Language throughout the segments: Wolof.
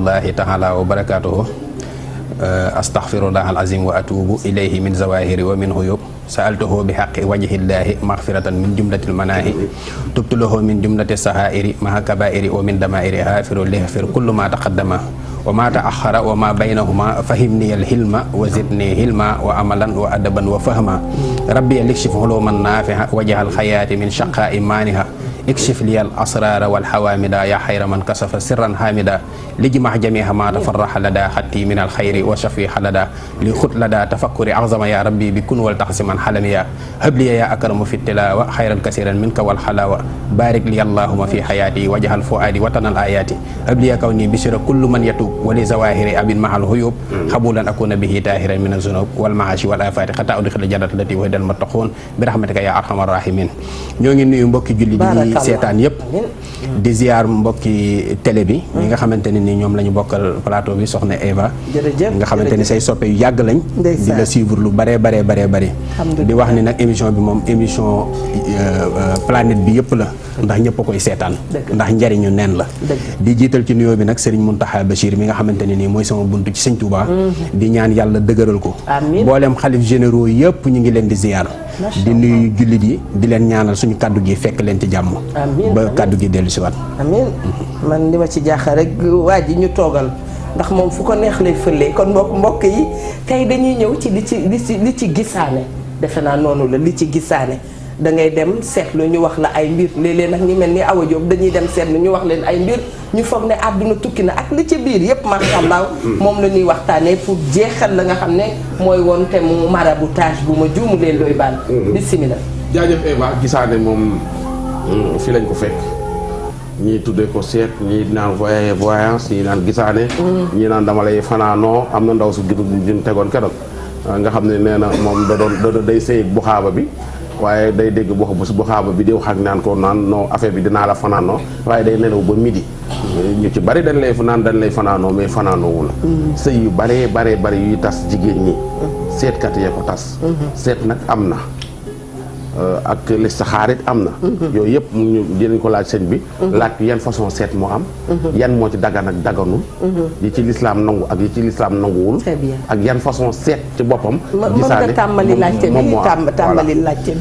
rahmatullahi taala wa barakatuhu. astaghfirullah alazim wa atubu ilayhi min zawahiri wa min huyub sa'altuhu bi haqqi wajhillahi maghfiratan min jumlatil manahi tubtulahu min jumlati sahairi maha kabairi wa min damairi hafiru lihfir kullu ma taqaddama wa ma ta'akhkhara wa ma baynahuma fahimni al-hilma wa zidni hilma wa amalan wa adaban wa fahma rabbi likshif huluman nafiha wajhal khayati min shaqa'i maniha ikshif liyal asrara wal hawamida ya khayra man kasafa sirran hamida lijmah jami'a ma tafarraha lada khatti min al khayri wa shafiha lada li khut lada tafakkuri azama ya rabbi bi kun wal taqsiman halamiya habli ya akramu fit tilawa khayran kaseeran minka wal halawa barik li allahumma fi hayati wajhal fuadi watanal ayati habli ya kawni bishra kullu man yatub wa li zawahiri abin mahal huyub qabulan akuna bihi tahiran min az-zunub wal ma'ashi wal afati hatta udkhila jannata allati wa'ida al-muttaqun bi rahmatika ya arhamar rahimin. ñoo ngi nuyu mbokki julli di seetaan yëpp di ziar mbokki télé bi ñi nga xamante ne ni ñoom la ñu bokkal plateau bi soxna Eva nga xamante ni say soppe yu yàgg lañ di la suivre lu bare di wax ni nag émission bi moom émission planète bi yëpp la ndax ñëpp a koy seetaan ndax njariñu neen la di jiital ci nuyoo bi nag Serigne Mountakha Bachir mi nga xamante ne nii mooy sama buntu ci Sëñ Touba di ñaan yàlla dëgëral ko mboolem xalif généraux yëpp ñu ngi leen di ziar di nuyu jullit yi di leen ñaanal suñu kaddu gi fekk leen ci jàmm ba kaddu gi dellu si waat amiin man li ma ci jaaxal rek waa ji ñu toogal ndax moom fu ko neex lay fëlee kon mbokk yi tey dañuy ñëw ci li ci gisaane defe naa noonu la li ci gisaane da ngay dem seetlu ñu wax la ay mbir léeg-léeg nag ñu mel ni Awa Diop dañuy dem seetlu ñu wax leen ay mbir ñu foog ne àdduna tukki na ak li ci biir yëpp macha allah moom la ñuy waxtaanee pour jeexal la nga xam ne mooy woon te mu maraboutage bu ma juumu leen doy baal bismillah. jaajëf Eva gisaane moom fi lañ ko fekk ñii tuddee ko seet ñii naan voyance ñii naan gisaane ñii naan dama lay fanaanoo am na ndaw su gën tegoon keroog nga xam ne nee na moom da day sëy bu xaaba bi waaye day dégg bu xaaba bi di wax ak naan ko naan non affaire bi dinaa la fanaanoo waaye day nelaw ba midi ñu ci bari dañ lay fanaanoo mais fanaanoowu la sëy yu bare yuy tas jigéen ñi seetkat yee ko tas seet nag am na ak listixaar it am na yooyu yëpp ñu dinañ ko laaj sëñ bi laaj yan façon seet moo am yan moo ci dagan ak daganul yi ci lislaam nangu ak yi ci lislaam nanguwul ak yan façon seet ci boppam gisaane tàmbali laajte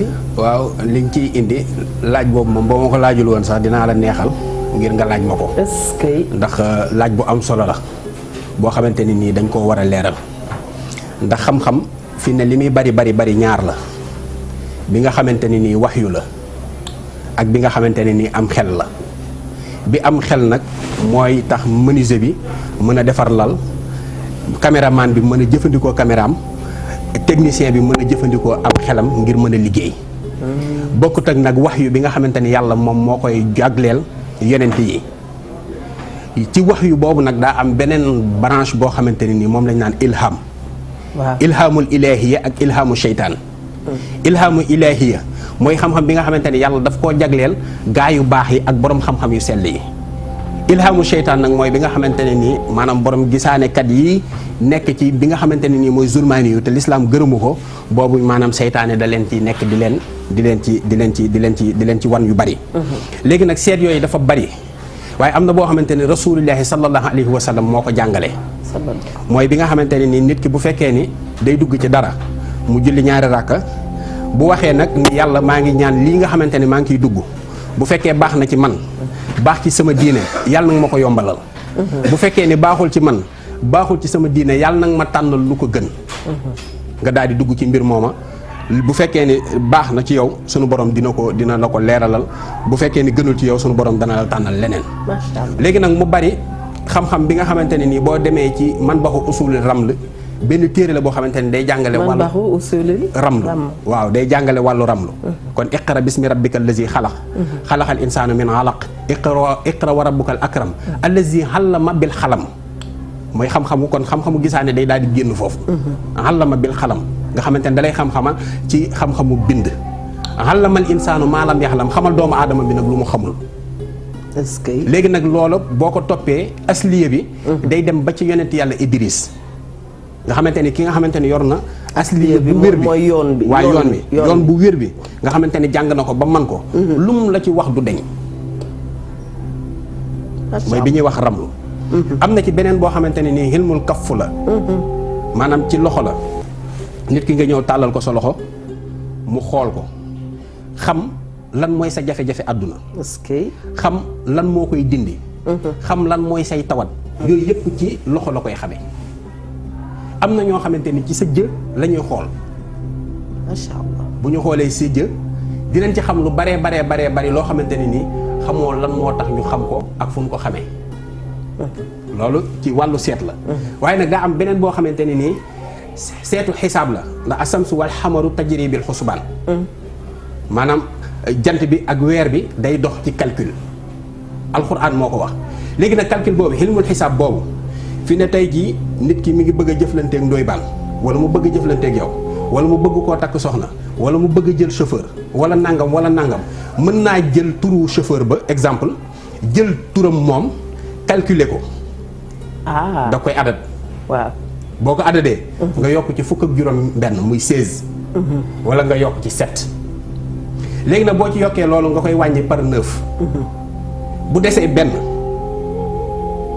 bi waaw liñ ciy indi laaj boobu moom boo ma ko laajul woon sax dinaa la neexal ngir nga laaj ma ko ndax laaj bu am solo la boo xamante ni nii dañ koo war a leeral ndax xam-xam fi ne li muy bari ñaar la bi nga xamante ne nii waxyu la ak bi nga xamante ne nii am xel la bi am xel nag mooy tax menuisier bi mën a defar lal caméraman bi mën a jëfandikoo caméraam technicien bi mën a jëfandikoo am xelam ngir mën a liggéey bokkut ak nag waxyu bi nga xamante ni yàlla moom moo koy jagleel yonent yi ci waxyu boobu nag daa am beneen branche boo xamante ne nii moom lañ naan ilham ilhamul ilahiya ak ilhamu sheytaan ilhamu ilahiya mooy xam-xam bi nga xamante ni yàlla daf koo jagleel gaa yu baax yi ak borom xam-xam yu sell yi ilhamu sheytaan nag mooy bi nga xamante ne nii maanaam borom gisaanekat yi nekk ci bi nga xamante ne nii mooy zulmaani yu te lislaam gërëmu ko boobu maanaam seytaane da leen ci nekk di leen ci wan yu bari léegi nag seet yooyu dafa bari waaye am na boo xamante ne rasulillahi sallallahu alayhi wa sallam moo ko jàngale mooy bi nga xamante ne nii nit ki bu fekkee ni day dugg ci dara mu julli ñaari rakka bu waxee nag ni yàlla maa ngi ñaan lii nga xamante ne maa ngi ciy dugg bu fekkee baax na ci man baax ci sama diine yàlla nag ma ko yombalal bu fekkee ni baaxul ci man baaxul ci sama diine yàlla nag ma tànnal lu ko gën nga daal di dugg ci mbir mooma bu fekkee ni baax na ci yow sunu borom dina la ko leeralal bu fekkee ni gënul ci yow sunu borom dana la tànnal leneen léegi nag mu bari xam-xam bi nga xamante ne nii boo demee ci man baxu usul raml benn téere la boo xamante ne day jàngale wàllu ramlu waaw day jàngale wàllu ramlu kon iqra bismi rabbikal lazi xalaq xalaqal insaana min alaq iqra wa rabbukal akram allazi allama bil xalam mooy xam-xamu kon xam-xamu gisaane day daal di génn foofu allama bil xalam nga xamante ne dalay xam-xama ci xam-xamu bind allamal insaanu maa lam yaxlam xamal doomu aadama bi nag lu mu xamul léegi nag loolu boo ko toppee asliya bi day dem ba ci yonent yàlla Idris nga xamante ni ki nga xamante ni yor na asliya bu wér bi mooy yoon bi waaye yoon bu wér bi nga xamante ni jàng na ko ba man ko lum la ci wax du deñ mooy bi ñuy wax ramlu am na ci beneen boo xamante ne nii xilmul kaffu la maanaam ci loxo la nit ki nga ñëw tàllal ko sa loxo mu xool ko xam lan mooy sa jafe-jafe àdduna xam lan moo koy dindi xam lan mooy say tawat yooyu yëpp ci loxo la koy xamee am na ñoo xamante ni ci sa jë la ñuy xool macha allah bu ñu xoolee sa jë dinañ ci xam lu baree bari loo xamante ne nii xamoo lan moo tax ñu xam ko ak fu ñu ko xamee loolu ci wàllu seet la waaye nag daa am beneen boo xamante ne nii seetu xisaab la ndax asamsu wal xamaru tajri bil xusbaan maanaam jant bi ak weer bi day dox ci calcul alxuraan moo ko wax léegi nag calcul boobu xilmul xisaab boobu fi ne tey jii nit ki mi ngi bëgg a jëflanteeg Ndoye Bane wala mu bëgg a jëflanteeg yow wala mu bëgg koo takk soxna wala mu bëgg a jël chauffeur wala nangam mën naa jël turu chauffeur ba exemple jël turam moom calculer ko da koy adat waaw boo ko adadee nga yokk ci fukk ak juróom benn muy 16 wala nga yokk ci 7 léegi nag boo ci yokkee loolu nga koy wàññi par 9 bu desee benn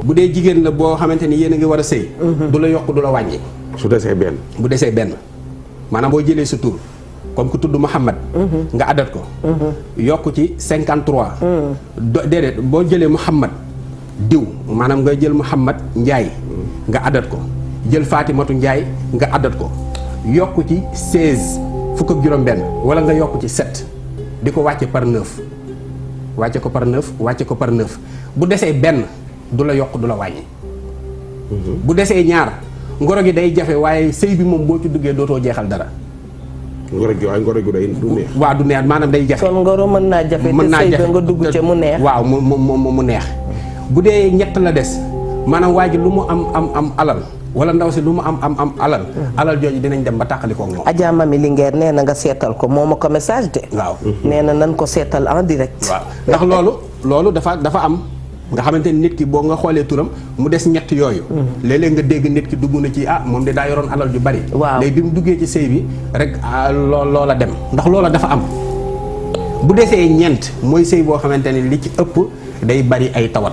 bu dee jigéen la boo xamante ni yéen a ngi war a sëy du la yokk du la wàññi su desee benn bu desee benn maanaam boo jëlee sa tur comme ku tudd Mouhamad nga adat ko yokk ci 53 déedéet boo jëlee Mouhamad diw maanaam nga jël Mouhamad Njaay nga adat ko jël Fatimatu Njaay nga adat ko yokk ci 16 fukk ak juróom benn wala nga yokk ci 7 di ko wàcce par 9 wàcce ko par 9 wàcce ko par 9 bu desee benn du la yokk du la wàññi bu desee ñaar ngoro gi day jafe waaye sëy bi moom boo ci duggee dootoo jeexal dara ngoro gi day du neex waaw du neex maanaam day jafe kon ngoro mën naa jafe te sëy ba nga dugg ca mu neex waaw mu neex bu dee ñett la des maanaam waa ji lu mu am alal wala ndaw si lu mu am alal jooju dinañ dem ba tàqalikoo moom Adja Mami Linguère nee na nga seetal ko moo ma ko message de waaw nee na nan ko seetal en direct waaw ndax loolu dafa am nga xamante ni nit ki boo nga xoolee turam mu des ñett yooyu léeg-léeg nga dégg nit ki dugg na ci moom de daa yoroon alal ju bari waaw léegi bi mu duggee ci sëy bi rek loola dem ndax loola dafa am bu desee ñeent mooy sëy boo xamante ni li ci ëpp day bari ay tawat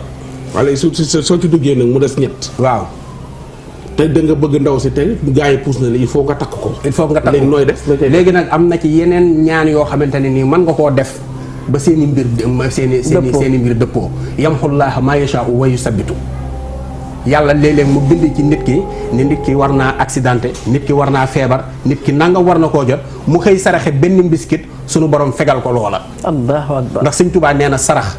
wala soo ci duggee nag mu des ñett waaw te da nga bëgg ndaw si tey gars yi pousse na la il faut nga takk ko léegi nooy def léegi nag am na ci yeneen ñaan yoo xamante ne nii mën nga koo def ba seeni mbir seeni mbir dëppoo yamxullaaha maa yashaa'u wa yusabbitu yàlla léeg-léeg mu bind ci nit ki ni nit ki war naa accidenté nit ki war naa feebar nit ki nanga war na koo jot mu xëy saraxe benn mbiskit sunu borom fegal ko loola allahu akbar ndax sëñ Tuubaa nee na sarax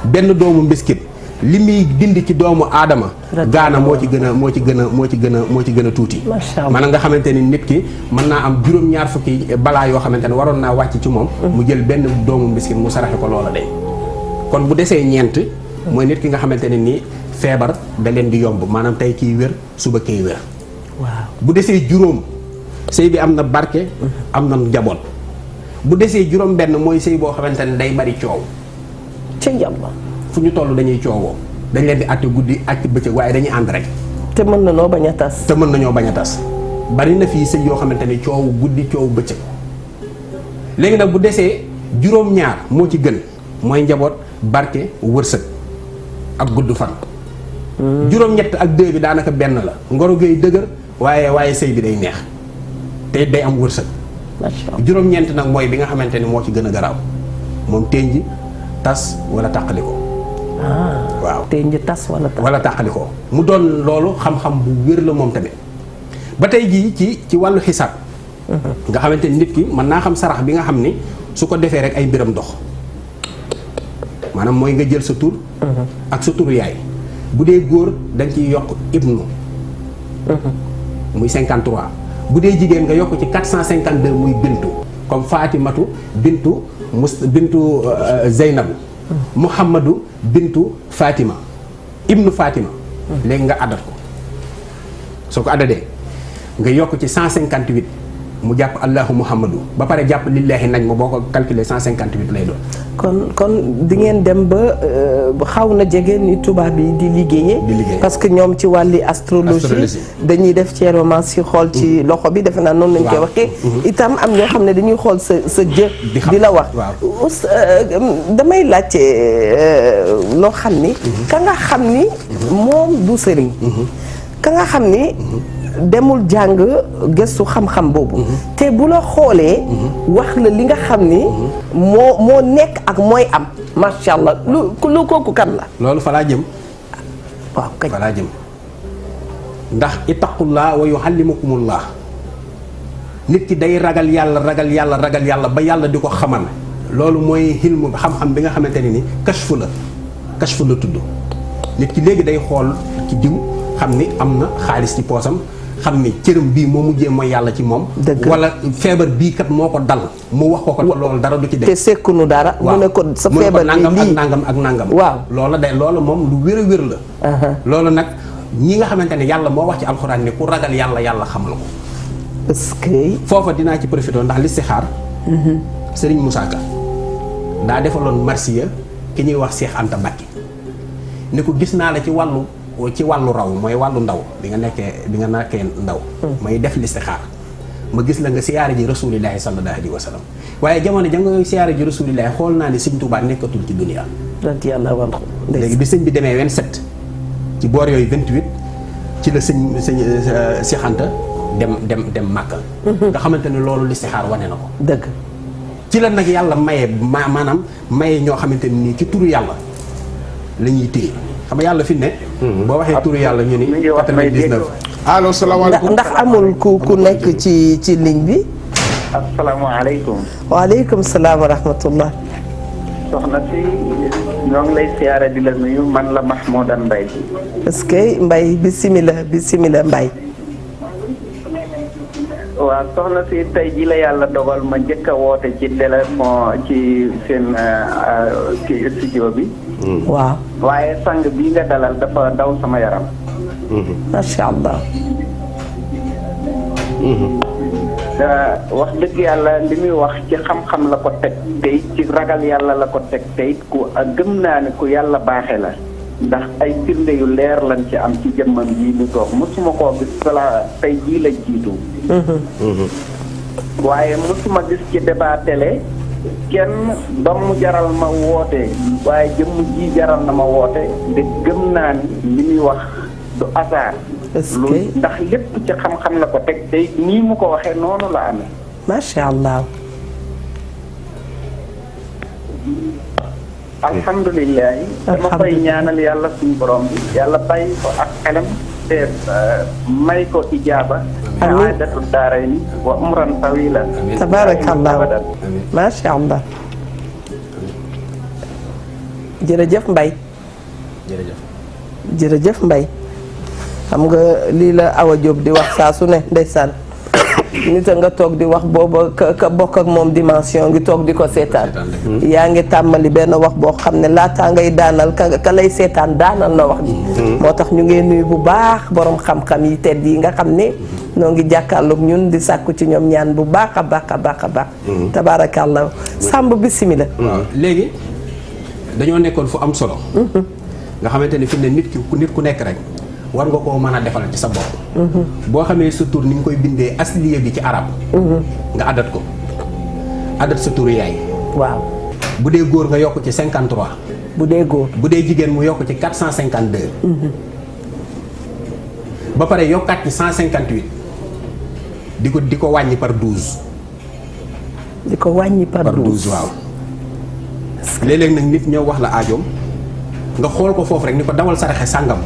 benn doomu mbiskit li muy dindi ci doomu aadama gaana moo ci gën a tuuti maanaam nga xamante ni nit ki mën naa am juróom-ñaar fukki balaa yoo xamante ne waroon naa wàcc ci moom mu jël benn doomu mbiskit mu saraxe ko loola day kon bu desee ñeent mooy nit ki nga xamante ne nii feebar da leen di yomb maanaam tey kiy wér suba kiy wér waaw bu desee juróom sëy bi am na barke am na njaboot bu desee juróom benn mooy sëy boo xamante ne day bari coow ca yàlla fu ñu toll dañuy coowoo dañ leen di àtte guddi àtte bëccëg waaye dañuy ànd rek te mën nañoo bañ a tas nañoo bañ a tas bari na fii sëy yoo xamante ni coow guddi coow bëccëg léegi nag bu desee juróom-ñaar moo ci gën mooy njaboot barke wërsëg ak gudd fan juróom-ñett ak 2 bi daanaka benn la ngoro gay dëgër waaye sëy bi day neex te day am wërsëg juróom-ñeent nag mooy bi nga xamante ni moo ci gën a garaaw moom tenji tas wala tàqaliko waaw tenji tas wala tàqaliko mu doon loolu xam-xam bu wér la moom tamit ba tey jii ci wàllu xisaab nga xamante ni nit ki mën naa xam sarax bi nga xam ni su ko defee rek ay mbiram dox maanaam mooy nga jël sa tur ak sa turu yaay bu dee góor dañ ciy yokk ibnu muy 53 bu dee jigéen nga yokk ci 452 muy bintu comme Fatimatu bintu Zeynabu Muhammadu bintu Fatima ibnu Fatima léegi nga adat ko soo ko adadee nga yokk ci 158 mu jàpp allahu muhammadu ba pare jàpp lillahi nañ ma boo ko calculer 158 lay doon. kon di ngeen dem ba xaw na jege ni tubaab yi di liggéeyee. parce que ñoom ci wàlli astrologie dañuy def ceeromancie si xool ci loxo bi defe naa noonu lañ koy waxee. itam am ñoo xam ne dañuy xool sa jë di la wax. damay laajte loo xam ni. ka nga xam ni moom du sëriñ. ka nga xam ni. demul jàng gëstu xam-xam boobu te bu la xoolee wax la li nga xam ni moo nekk ak mooy am masha Allah lu kooku kan la loolu fa laa jëm waaw kañ fa laa jëm ndax ittaqullah wa yuallimukumullah nit ki day ragal yàlla ba yàlla di ko xamal loolu mooy xilmu xam-xam bi nga xamante ne ni kashfu la tudd nit ki léegi day xool ci diw xam ni am na xaalis ci poosam xam ni cërëm bii moo mujjee mooy yàlla ci moom wala feebar bii kat moo ko dal mu wax ko loolu dara du ci def te sekkunu dara mu ne ko sa feebar bi lii ak nangam waaw loola moom lu wér a wér la loolu nag ñi nga xamante ne yàlla moo wax ci alxuraan ne ku ragal yàlla xamal ko est-ce que foofa dinaa ci profité ndax listixaar Serigne Moussa Ka daa defaloon marsiya ki ñuy wax Cheikh Anta Mbacké ne ko gis naa la ci wàllu raw mooy wàllu ndaw bi nga nekkee ndaw may def listixaar ma gis la nga siyaare ji rasulillahi sallallahu alayhi wa sallam waaye jamono ja nga siyaare ji rasulillahi xool naa ne sëñ Tuubaa nekkatul ci dunia léegi bi sëñ bi demee 27 ci boor yooyu 28 ci la sëñ Cheikh Anta dem Màkka nga xamante ne loolu listixaar wane na ko dëgg ci la nag yàlla maye maanaam maye ñoo xamante ne nii ci turu yàlla la ñuy téye xam nga yàlla fi ne. boo waxee turu yàlla ñu ni 99. allo salaamaaleykum ndax amul ku nekk ci ligne bi. asalaamaaleykum. waaleykum salaam wa rahmatullah. soxna si ñoo ngi lay siyaare di la nuyu man la Mahmoudan Mbaye. est-ce que Mbaye bisimilah Mbaye. waaw soxna si tey ji la yàlla dogal ma njëkk a woote ci téléphone ci seen ci studio bi. waaw. waaye sang bii nga dalal dafa daw sama yaram. macha allah. wax dëgg yàlla li muy wax ci xam-xam la ko teg tey ci ragal yàlla la ko teg tey ku gëm naa ne ku yàlla baaxe la. ndax ay firnde yu leer lañ ci am ci jëmmam jii ñu toog mosuma koo gis balaa tey jii la jiitu. waaye mosuma gis ci débat télé kenn ba mu jaral ma woote waaye jëmm ji jaral na ma woote de gëm naa ni li muy wax du hasard. lu ndax lépp ci xam-xam la ko teg tey nii mu ko waxee noonu la amee. macha allah. alhamdulilah. dama koy ñaanal yàlla suñu borom bi yàlla bàyyi ko ak xelam te may ko ijaaba. amiin saadatul daarayni wa umran tawila. tabaarakallah macha allah. jërëjëf Mbaye. jërëjëf Mbaye. xam nga lii la Awa Diop di wax saa su ne ndeysaan. nit a nga toog di wax booba ka bokk ak moom dimension ngi toog di ko seetaan. yaa ngi tàmmali benn wax boo xam ne laataa ngay daanal ka lay seetaan daanal na wax ji. moo tax ñu ngeen nuyu bu baax borom xam-xam yi tedd yi nga xam ne noo ngi jàkkaarloog ñun di sàkku ci ñoom ñaan bu baax a baax a baax a baax. tabaarakallah Samb bismillah. waaw léegi dañoo nekkoon fu am solo. nga xamante ne fi ne nit ku nekk rek. war nga koo mën a defal ci sa bopp. boo xamee sa tur ni nga koy bindee asliya bi ci arab. nga adat ko adat sa turu yaay. waaw. bu dee góor nga yokk ci 53. bu dee góor. bu dee jigéen mu yokk ci 452. ba pare yokkaat ci 158. di ko wàññi par 12. di ko wàññi par 12 waaw. léeg-léeg nag nit ñëw wax la aajoom nga xool ko foofu rek ni ko dawal saraxe sàngam.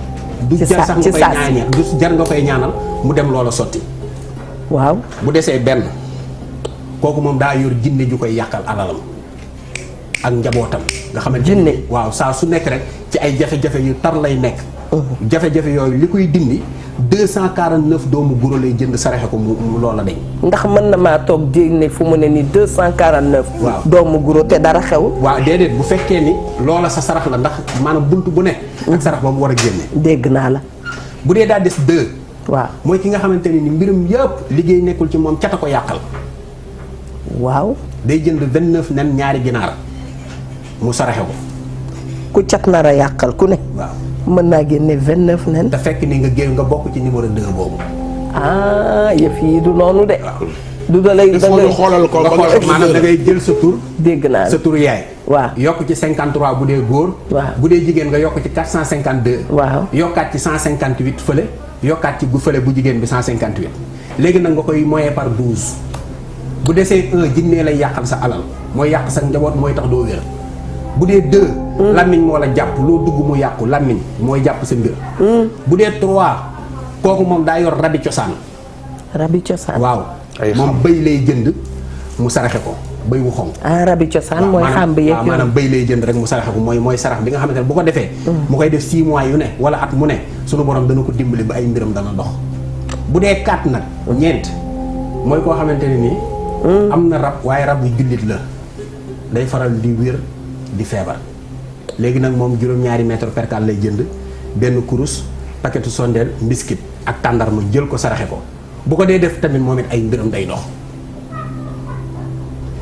du jar sax nga koy ñaanal du jar nga koy ñaanal mu dem loola sotti. waaw bu desee benn kooku moom daa yor jinne ju koy yàqal alalam ak njabootam. nga xamante jinne waaw saa su nekk rek ci ay jafe-jafe yu tar lay nekk. jafe-jafe yooyu li koy dindi 249 doomu guro lay jënd saraxe ko mu loola dañ. ndax mën na maa toog génne fu mu ne ni 249. waaw doomu guro te dara xew. waaw déedéet bu fekkee ni loola sa sarax la ndax maanaam bunt bu ne. ak sarax ba mu war a génne. dégg naa la. bu dee daa des 2 waaw mooy ki nga xamante ne ni mbirum yëpp liggéey nekkul ci moom cata ko yàqal. waaw. day jënd 29 nen ñaari ginaar mu saraxe ko. ku cat nar a yàqal ku ne. waaw mën naa génne 29 nen. te fekk ni nga génn nga bokk ci numéro 2 boobu. yëf yi du noonu de. du da lay da ngay xoolal ko maanaam da ngay jël sa tur. dégg naa sa tur yaay. waaw yokk ci 53 bu dee góor. waaw bu dee jigéen nga yokk ci 452. waaw yokkaat ci 158 fële. yokkaat ci gu fële bu jigéen bi 158. léegi nag nga koy moyen par 12. bu desee 1 jinnee lay yàqal sa alal mooy yàq sa njaboot mooy tax doo wér. bu dee 2. làmmiñ moo la jàpp loo dugg mu yàqu làmmiñ mooy jàpp sa mbir. bu dee 3 kooku moom daa yor rabi cosaan. rabi cosaan waaw moom bëy lay jënd mu saraxe ko bëy wu xonq. rabi cosaan mooy xam bi yeeg waaw maanaam bëy lay jënd rek mu saraxe ko mooy sarax bi nga xamante ne bu ko defee. mu koy def 6 mois yu ne wala at mu ne sunu borom dana ko dimbali ba ay mbiram dana dox. bu dee 4 nag ñeent mooy koo xamante ne nii. am na rab waaye rab yu jullit la day faral di wér di feebar. léegi nag moom juróom-ñaari mètre percal lay jënd benn kurus paquetu sondeel mbiskit ak tàndarma jël ko saraxe ko bu ko dee def tamit moom it ay mbiram day dox.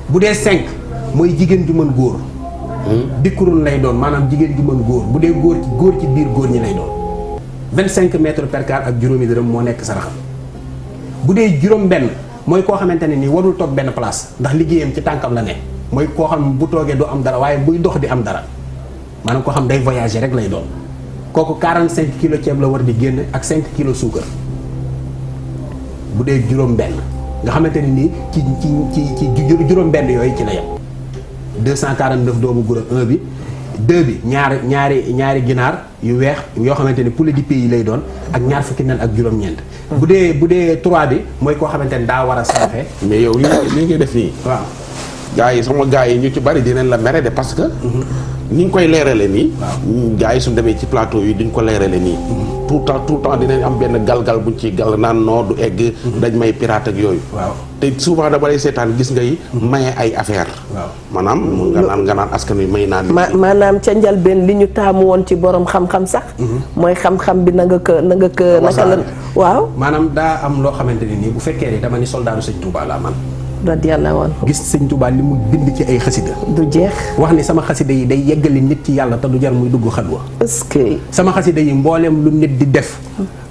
bu dee 5 mooy jigéen ju mën góor. dikkurun lay doon maanaam jigéen ju mën góor bu dee góor ci biir góor ñi lay doon. 25 mètres percal ak juróomi dërëm moo nekk saraxam. bu dee juróom-benn mooy koo xamante ne nii warul toog benn place ndax liggéeyam ci tànkam la ne mooy koo xam bu toogee du am dara waaye buy dox di am dara maanaam koo xam day voyager rek lay doon kooku 45 kilos ceeb la war di génn ak 5 kilos suukar. bu dee juróom-benn nga xamante ne nii ci juróom-benn yooyu ci la yem 249 doomu guro 1 bi 2 bi ñaari ginaar yu weex yoo xamante ne poulet du pays lay doon ak ñaar fukki nen ak juróom-ñeent. bu dee 3 bi mooy koo xamante ne daa war a saraxe. mais yow li nga def nii. waaw gars yi sama gars yi ñu ci bari dinañ la mere de parce que. ni nga koy leerale nii. gars yi suñ demee ci plateau yi duñ ko leerale nii. tout le temps dinañ am benn galgal buñ ci gal naan noo du egg. dañ may pirate ak yooyu. waaw te souvent dama lay seetaan gis ngay maye ay affaire waaw maanaam nga naan askan wi may naan. maanaam ca njalbeen li ñu taamu woon ci borom xam-xam sax. mooy xam-xam bi na nga ko naka la. waaw maanaam daa am loo xamante ne nii bu fekkee ni dama ni soldaaru sëñ Touba laa man. radiyallahu anhu gis sëñ Touba li mu bind ci ay xasida du jeex. wax ni sama xasida yi day yeggali nit ci yàlla te du jar muy dugg xalwa. est-ce que. sama xasida yi mbooleem lu nit di def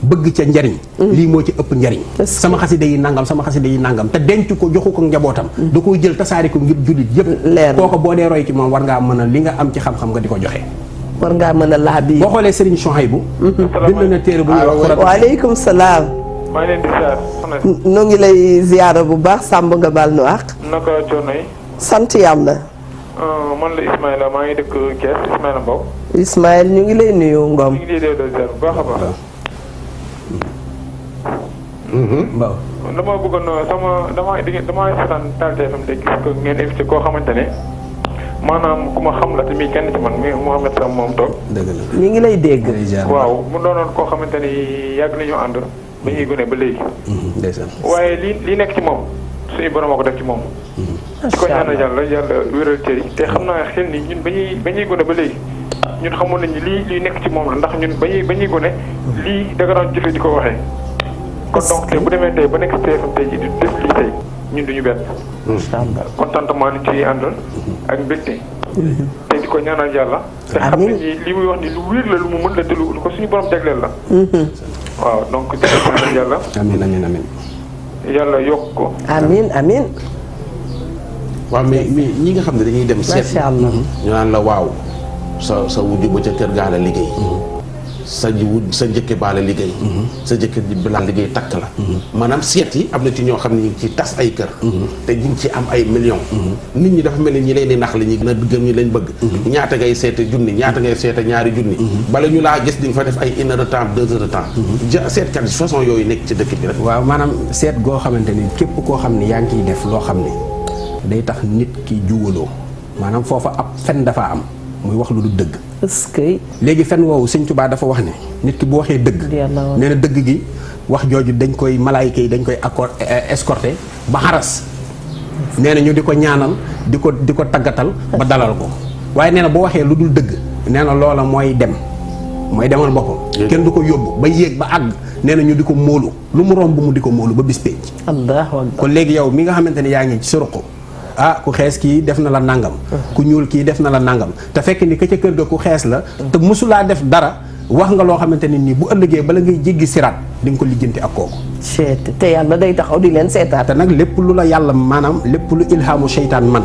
bëgg ca njariñ lii moo ci ëpp njariñ. sama xasida yi nangam sama xasida yi nangam te denc ko joxu ko njabootam. da koo jël tasaari ko ngir jullit yëpp. leer kooko boo dee roy ci moom war ngaa mën a li nga am ci xam-xam nga di ko joxe. war ngaa mën a laa bii. boo xoolee Serigne Souhaïbou bind na téere bu ñuy wax. waaleykum salaam. maa ngi leen di ziar. nu ngi lay ziyaara bu baax sàmb nga baal nu àq. naka coono yi. sant yàlla. man la Ismaïla maa ngi dëkk Thiès Ismaïla Mbow. Ismaël ñu ngi lay nuyu Ngom. ñu ngi lay delloo ziar bu baax a baax. waaw. dama bëggoon dama seetaan Tal TFM te gis ko ngeen invité koo xamante ne maanaam ku ma xam la te muy kenn ci man mi Mouhamed Sam moom toog. dëgg la ñu ngi lay dégg. waaw mu doonoon koo xamante ni yàgg nañu ànd ba ñuy gone ba léegi. ndeysaan. waaye li nekk ci moom suñu borom a ko def ci moom. ci ko ñaanal yàlla wéral cër yi te xam naa xel ni ñun ba ñuy gone ba léegi ñun xamoon nañu lii nekk ci moom la ndax ñun ba ñuy gone lii da nga daan jëfe di ko waxee. kon donc tey bu demee tey ba nekk ci TFM tey ji di def lii tey ñun duñu benn. contentement li ci àndal ak mbégte. te di ko ñaanal yàlla. te xam ne li muy wax ni lu wér la lu mu mën la te lu ko suñu borom jagleel la. waaw donc di ko ñaanal yàlla. amiin. yàlla yokk ko. amiin. waaw mais ñi nga xam ne dañuy dem seet. macha allah. ñu naan la waaw sa wujju ba ca kër gaa la liggéey. sa njëkke baa la liggéey. sa jëkkër ji balaa liggéey takk la. maanaam seet yi am na ci ñoo xam ne ñu ngi ci tas ay kër. te ñu ngi ci am ay millions. nit ñi dafa mel ni ñi leen di nax la ñuy gën a gëm ñi lañ bëgg. ñaata ngay seete junni ñaata ngay seete ñaari junni. bala ñu laa gis di nga fa def ay 1 heure de temps 2 heures de temps. seetkat façon yooyu nekk ci dëkk bi rek. waaw maanaam seet goo xamante ni képp koo xam ne yaa ngi ciy def loo xam ne day tax nit ki juwaloo maanaam foofa ab fen dafa am muy wax lu du dëgg. est-ce que. léegi fen woowu Sëñ Tuubaa dafa wax ne nit ki bu waxee dëgg. nee na dëgg gi wax jooju dañ koy malaayika yi dañ koy escorté ba xaras. nee na ñu di ko ñaanal di ko taggatal ba dalal ko waaye nee na boo waxee lu dul dëgg nee na loola mooy demal boppam. kenn du ko yóbbu ba yéeg ba àgg nee na ñu di ko móolu lu mu romb mu di ko móolu ba bis pénc. allahu akbar. kon léegi yow mi nga xamante ne yaa ngi ci sa ruq ku xees kii def na la nangam. ku ñuul kii def na la nangam te fekk ni ka ca kër ga ku xees la. te mosulaa def dara wax nga loo xamante ne nii bu ëllëgee bala ngay jéggi siraat di nga ko lijjanti ak kooku. te yàlla day taxaw di leen seetaat. te nag lépp lu la yàlla maanaam lépp lu ilhaamu seytaan man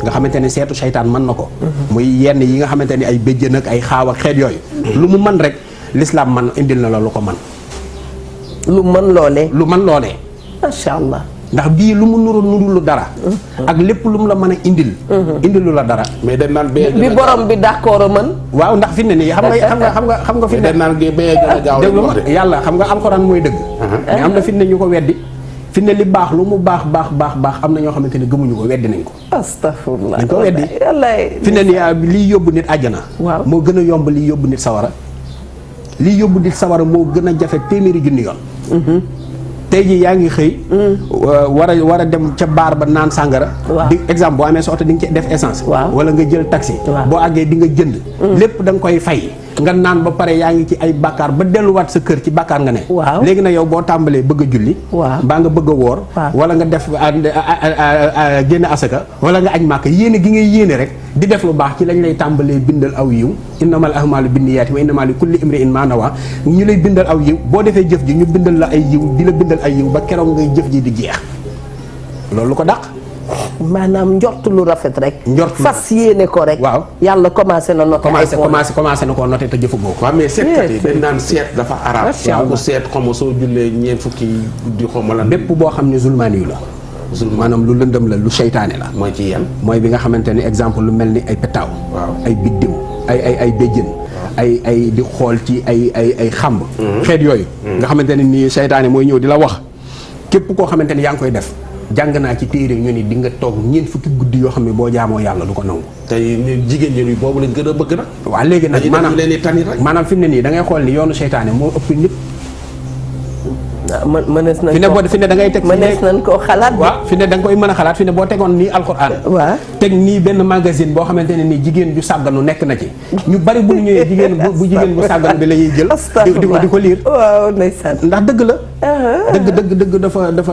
nga xamante ne seetu seytaan mën na ko. muy yenn yi nga xamante ni ay béjjën ak ay xaaw ak xeet yooyu. lu mu mën rek lislaam man indil na la lu ko man lu mën loolee. lu mën loolee. macha allah. ndax bii lu mu nuru lu dara. ak lépp lu mu la mën a indil. indilu la dara. mais dañ naan bee bi borom bi d'accord a mën. waaw ndax fi ne nii xam nga fi ne. dañ naan bee gën a gaaw déglu ma yàlla xam nga alxuraan mooy dëgg. mais am na fi ne ñu ko weddi. fi ne li baax lu mu baax am na ñoo xamante ne gëmuñu ko weddi nañ ko. astafurlah dañ ko weddi. fi ne nii liy yóbbu nit àjjana. waaw moo gën a yomb liy yóbbu nit sawara. liy yóbbu nit sawara moo gën a jafe téeméeri junni yoon. tey jii yaa ngi xëy. war a dem ca baar ba naan sàngara. di exemple boo amee sa oto di nga ci def essence. wala nga jël taxi. boo àggee di nga jënd. lépp da nga koy fay. nga naan ba pare yaa ngi ci ay bàkkaar ba delluwaat sa kër ci bàkkaar nga ne. léegi na yow boo tàmbalee bëgg a julli. mbaa nga bëgg a woor. wala nga def génn asaka. wala nga aj màkk yéene gi ngay yéene rek di def lu baax ci lañ lay tàmbalee bindal aw yiw innamal a'maalu binniyaati wa innamaa li kulli imri'in maa nawaa ñu lay bindal aw yiw boo defee jëf ji ñu bindal la ay yiw di la bindal ay yiw ba keroog ngay jëf ji di jeex loolu lu ko dàq. maanaam njort lu rafet rek. njort fas yéene ko rek. waaw yàlla commencé na noté. commencé na koo noté te jëfu boo ko. waaw mais seetkat yi dañ naan seet dafa araab. waaw ko seet xaw ma soo jullee ñeent fukki guddi xaw ma lan. bépp boo xam ne zulmaani yu la. maanaam lu lëndëm la lu seytaane la. mooy ci yan. mooy bi nga xamante ni exemple lu mel ni ay petaaw. ay biddiw ay béjjën. ay di xool ci ay xamb. xeet yooyu. nga xamante ne nii seytaane mooy ñëw di la wax képp koo xamante ni yaa ngi koy def. jàng naa ci téere ñu ni di nga toog ñeent fukki guddi yoo xam ne boo jaamoo yàlla du ko nangu. tey jigéen ñi boobu lañ gën a bëgg nag. waaw léegi nag maanaam fi mu ne nii da ngay xool ni yoonu seytaane moo ëpp ñëpp. mënees nañ ko fi ne da ngay teg mënees nañ koo xalaat. waaw fi ne da nga koy mën a xalaat fi ne boo tegoon nii alxuraan. waaw teg nii benn magazine boo xamante ne nii jigéen ju sàgganu nekk na ci. ñu bari bu ñu ñëwee jigéen bu sàgganu bi la ñuy jël. di ko liir. waaw ndeysaan. ndax dëgg la. dëgg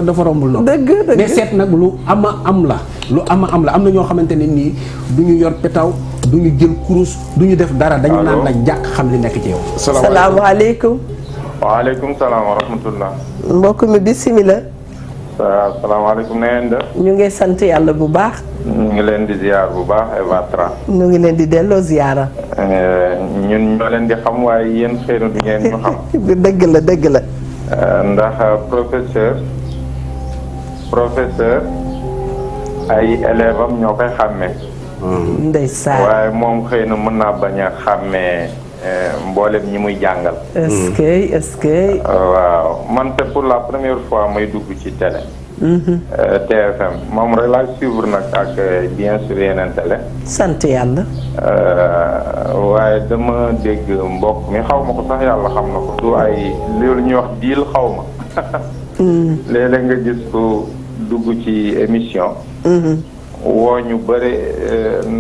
dafa rombul noonu. dëgg mais seet nag lu ama am la. am na ñoo xamante ne nii du ñu yor petaw du ñu jël kurus du ñu def dara. dañu naan la jàkk xam li nekk ci yow. salaamaaleykum. waaleykum salaam wa rahmatullah. mbokk mi bisimilah. salaamaaleykum na ngeen def. ñu ngi sant yàlla bu baax. ñu ngi leen di ziar bu baax Eva Tra. ñu ngi leen di delloo ziara. ñun ñoo leen di xam waaye yéen xëy na du ngeen ñu xam. dëgg la. ndax professeur ay élèves am ñoo koy xàmmee. ndeysaan. waaye moom xëy na mën naa bañ a xàmmee. mboolem ñi muy jàngal. est-ce que. waaw man te pour la première fois may dugg ci télé. TFM moom rek laay suivre nag ak bien sûr yeneen télé. sant yàlla. waaye dama dégg mbokk mi xaw ma ko sax yàlla xam na ko du ay loolu ñuy wax diil xaw ma. léeg-léeg nga gis ko dugg ci émission. woo ñu bëri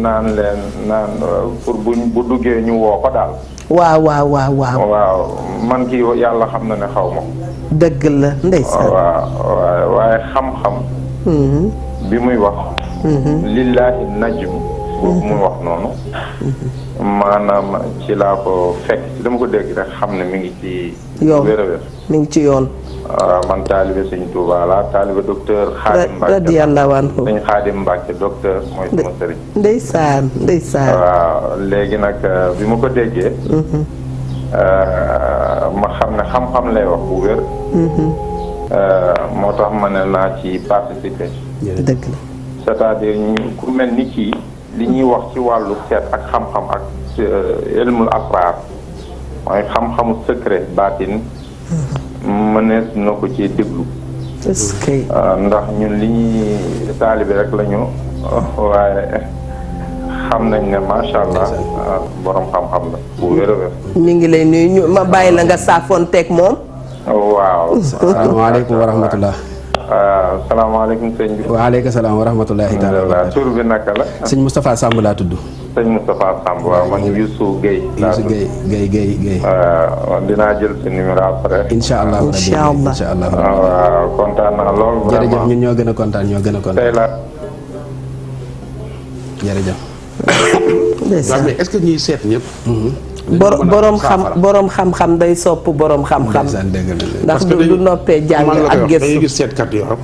naan pour bu duggee ñu woo ko daal. waaw. man kii yàlla xam na ne xaw ma ko. dëgg la ndeysaan. waaw waaye xam-xam. bi muy wax. lillaahi najm boobu muy wax noonu. maanaam ci laa ko fekk dama ko dégg rek xam ne mi ngi ci. yoon wér-wér mi ngi ci yoon. man taalibe sëñ Touba la taalibe docteur Xaadim Mbacke radiyallahu anhu sëñ Xaadim Mbacke docteur mooy sama sëriñ. ndeysaan. waaw léegi nag bi ma ko déggee. ma xam ne xam-xam lay wax bu wér. moo tax ma ne naa ci participer. dëgg la. c'est-à-dire ku mel ni kii li ñuy wax ci wàllu seet ak xam-xam ak ilmul asraar mooy xam-xamu secret baatin. mënees na ko ci déglu. est-ce que. ndax ñun li ñuy taalibe rek la ñu waaye xam nañ ne macha allah borom xam-xam la bu wér a wér. ñu ngi lay nuyu ma bàyyi la nga saafoon teeg moom. waaw. salaamaaleykum wa rahmatulah. salaamaaleykum sëñ bi. waaleykum salaam wa rahmatulahi taala. tur bi naka la. sëñ Moustapha Samb laa tudd. sëñ Moustapha Samb waaw man Youssou Guèye. Youssou Guèye. dinaa jël si numéro après. incha allah waaw kontaan naa lool. jërëjëf ñun ñoo gën a kontaan tey la. jërëjëf. waaw mais est-ce que ñuy seet ñëpp. borom xam-xam day sopp borom xam-xam. ndax du noppee jàng ak gëstu. dañuy gis seetkat yoo xam.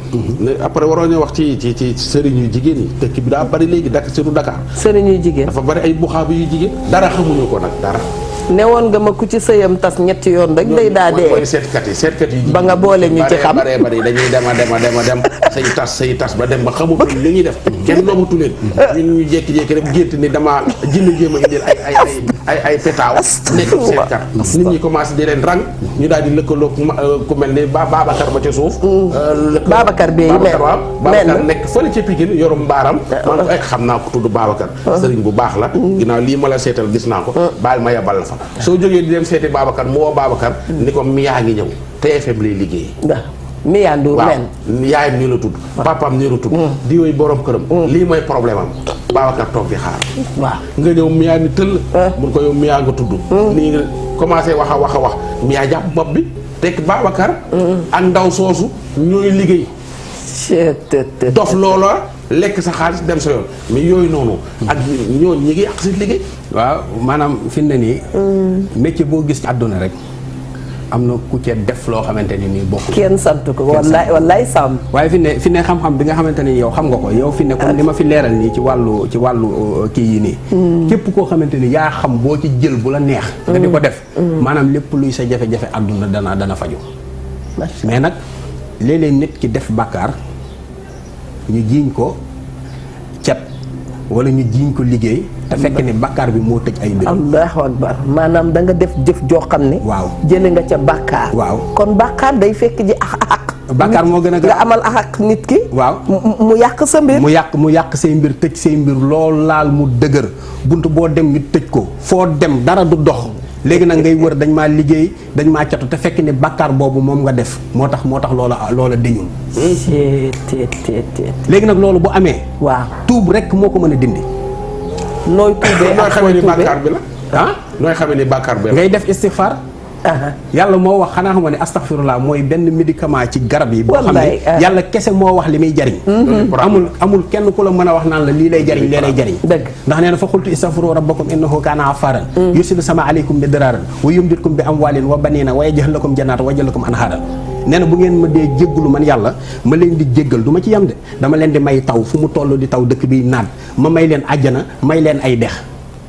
après waroon ñu wax ci sëriñ yu jigéen yi dëkk bi daa bari léegi surtout Dakar. sëriñ yu jigéen dafa bari ay buxaabi yu jigéen. dara xamuñu ko nag dara. newoon nga ma ku ci sëyam tas ñetti yoon rek day daa dee. mooy seetkat yi ba nga boole ñu ci xam bari dañuy dem say tas ba dem ba xamutul li ñuy def. kenn noobatu leen. ñun ñu jékki-jékki rek gént ni dama jinn jéem a indil ay petaaw. nekk seetkat nit ñi commencé di leen rang ñu daal di lëkkaloo ku mel ni Babacar ba ca suuf. Babacar bee Babacar nekk fële ca Pikine yorum mbaaram. man ko xam naa ko tudd Babacar. sëriñ bu baax la. ginnaaw lii ma la seetal gis naa ko. baal ma yabal la fa. soo jógee di dem seeti Babacar mu woo Babacar ni ko Miyaa ngi ñëw TFM lay liggéey. Miyaa Ndour men yaayam nii la tudd. papaam nii la tudd. di yooyu borom këram. lii mooy problème am. Babacar toog di xaar. waaw nga ñëw Miyaa ni tëll. mun ko yow Miyaa nga tudd. nii nga commencé wax a wax Miyaa jàpp bopp bi tekk Babacar. ak ndaw soosu ñooy liggéey. dof loola. lekk sa xaalis dem sa yoon mais yooyu noonu. ak ñooñu ñi ngi yàq si liggéey. waaw maanaam fi mu ne nii. métier boo gis ci àdduna rek am na ku ca def loo xamante ni nii bokkul. kenn sant ko wallaay sàmm. waaye fi ne xam-xam bi nga xamante ni yow xam nga ko yow fi ne comme li ma fi leeral nii ci wàllu kii yi nii. képp koo xamante ni yaa xam boo ci jël bu la neex. nga di ko def. maanaam lépp luy sa jafe-jafe àdduna dana faju mais nag léeg-léeg nit ki def bàkkaar ñu jiiñ ko cet wala ñu jiiñ ko liggéey te fekk ni bàkkaar bi moo tëj ay mbir. allahu akbar maanaam da nga def jëf joo xam ne. waaw jële nga ca bàkkaar. waaw kon bàkkaar day fekk ji ak. bàkkaar moo gën a nga amal ak nit ki. waaw mu yàq sa mbir. mu yàq say mbir tëj say mbir lool laal mu dëgër bunt boo dem ñu tëj ko foo dem dara du dox. léegi nag ngay wër dañ maa liggéey dañ maa catu te fekk ni bàkkaar boobu moom nga def moo tax loola deñul. léegi nag loolu bu amee. waaw tuub rek moo ko mën a dindi. nooy tuubee nooy xamee ni bàkkaar bi la. nooy xamee ni bàkkaar bi la. ngay def istighfar. yàlla moo wax xanaa xam nga ne astaghfirullah mooy benn médicament ci garab yi. boo xam ne yàlla kese moo wax li muy jariñ. amul kenn ku la mën a wax naan la lii lay jariñ lee lay jariñ. dëgg ndax nee na fa qultu istaghfiru rabbakum innahu kaana ghaffaran yursilu sama aleykum midraaran wa yumditkum bi amwaalin wa baniina wa yaj'al lakum jannaatan wa yaj'al lakum anhaaran nee na bu ngeen ma dee jéggalu man yàlla ma leen di jéggal du ma ci yem de dama leen di may taw fu mu toll di taw dëkk bi naat ma may leen àjjana may leen ay dex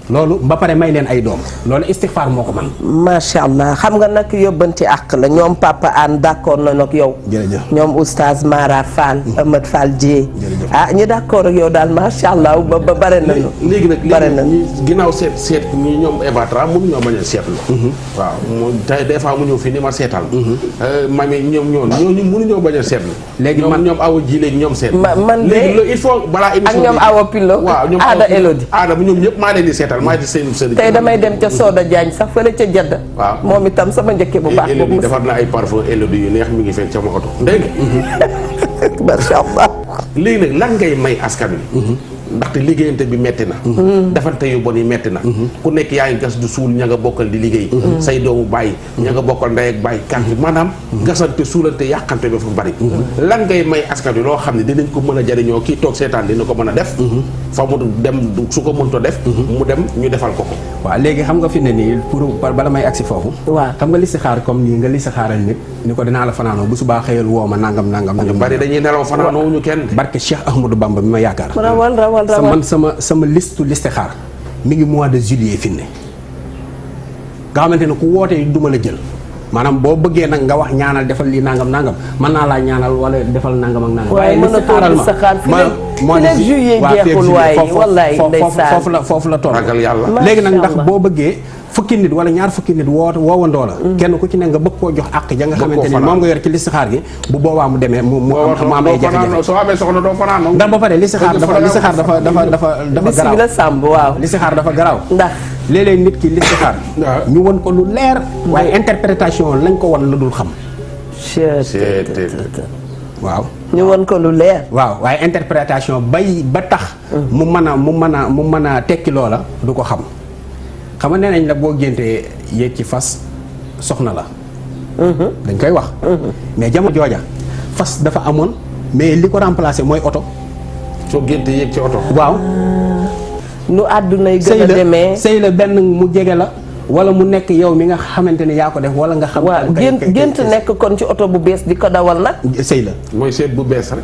loolu ba pare may leen ay doom loolu istighfar moo ko man macha allah xam nga nag yóbbanti àq la ñoom Papa Anne d'accord na nag yow. jërëjëf ñoom oustaz Mara Fall. Ahmed Fall Dieye. ñi d'accord ak yow daal macha allah ba bare nañu. léegi nag bare nañu ñi ginnaaw seet ñi ñoom Eva Tra mënu ñoo bañ a seetlu. waaw tey des fois mu ñëw fii ni ma seetal. mami ñooñu mënu ñoo bañ a seetlu. léegi man ñoom awa ji léegi ñoom seet. man de léegi il faut balaa émission ak ñoom awa Pilo. waaw ñoom Aada Elodie Aada bu ñoom ñëpp maa leen di seetal. tey damay dem ca Soda Diagne sax fële ca Jedda. waaw moom itam sama njëkke bu baax. boobu defar na ay parfum Elodie yu neex mi ngi fekk sama oto dégg nga. macha allah. léegi nag lan ngay may askan wi. ndaxte liggéeyante bi metti na. defante yu bon yi metti na. ku nekk yaa ngi gas du suul ña nga bokkal di liggéey. say doomu bàyyi. ña nga bokkal ndey ak bàyyi kànk maanaam. gasante suulante yàqante bi fa bari. lan ngay may askan wi loo xam ne dinañ ko mën a jariñoo kii toog seetaan dina ko mën a def. fa mu dem su ko mënta def. mu dem ñu defal ko ko. waaw léegi xam nga fi ne nii pour bala may agsi foofu. waaw xam nga listixaar comme nii nga listixaaral nit ni ko dinaa la fanaanoo bu subaa xëyal woo ma nangam. ñu bari dañuy nelaw fanaanoo ñu kenn. barke Cheikh Ahmadou Bamba bi ma yaakaar. rawal man sama listixaar mi ngi mois de juillet fi ne nga xamante ne ku wootee duma la jël maanaam boo bëggee nag nga wax ñaanal defal lii nangam mën naa laa ñaanal wala defal nangam ak nangam. waaye listixaaral ma mois de juillet jeexul waaye wallaay ndeysaan foofu la toll. ragal yàlla léegi nag ndax boo bëggee fukki nit wala ñaar fukki nit woowandoo la kenn ku ci ne nga bëgg koo jox àq ja nga xamante ni moom nga yor ci listixaar gi bu boobaa mu demee mu am ay jafe-jafe. soo amee soxna doo fanaan ndax ba pare listixaar dafa garaaw bismillah Samb waaw listixaar dafa garaaw ndax léeg-léeg nit ki listixaar ñu won ko lu leer waaye interprétation lañ ko won la dul xam waaw ñu won ko lu leer. waaw waaye interprétation ba tax. mu mën a tekki loola du ko xam. xam nga nee nañ la boo géntee yéeg ci fas soxna la. dañ koy wax. mais jamono jooja fas dafa amoon mais li ko remplacer mooy oto. soo géntee yéeg ci oto. waaw. nu àddunay gën a demee sëy la benn mu jege la. wala mu nekk yow mi nga xamante ne yaa ko def wala nga xam. waaw gént nekk kon ci oto bu bees di ko dawal nag. sëy la mooy seet bu bees rek.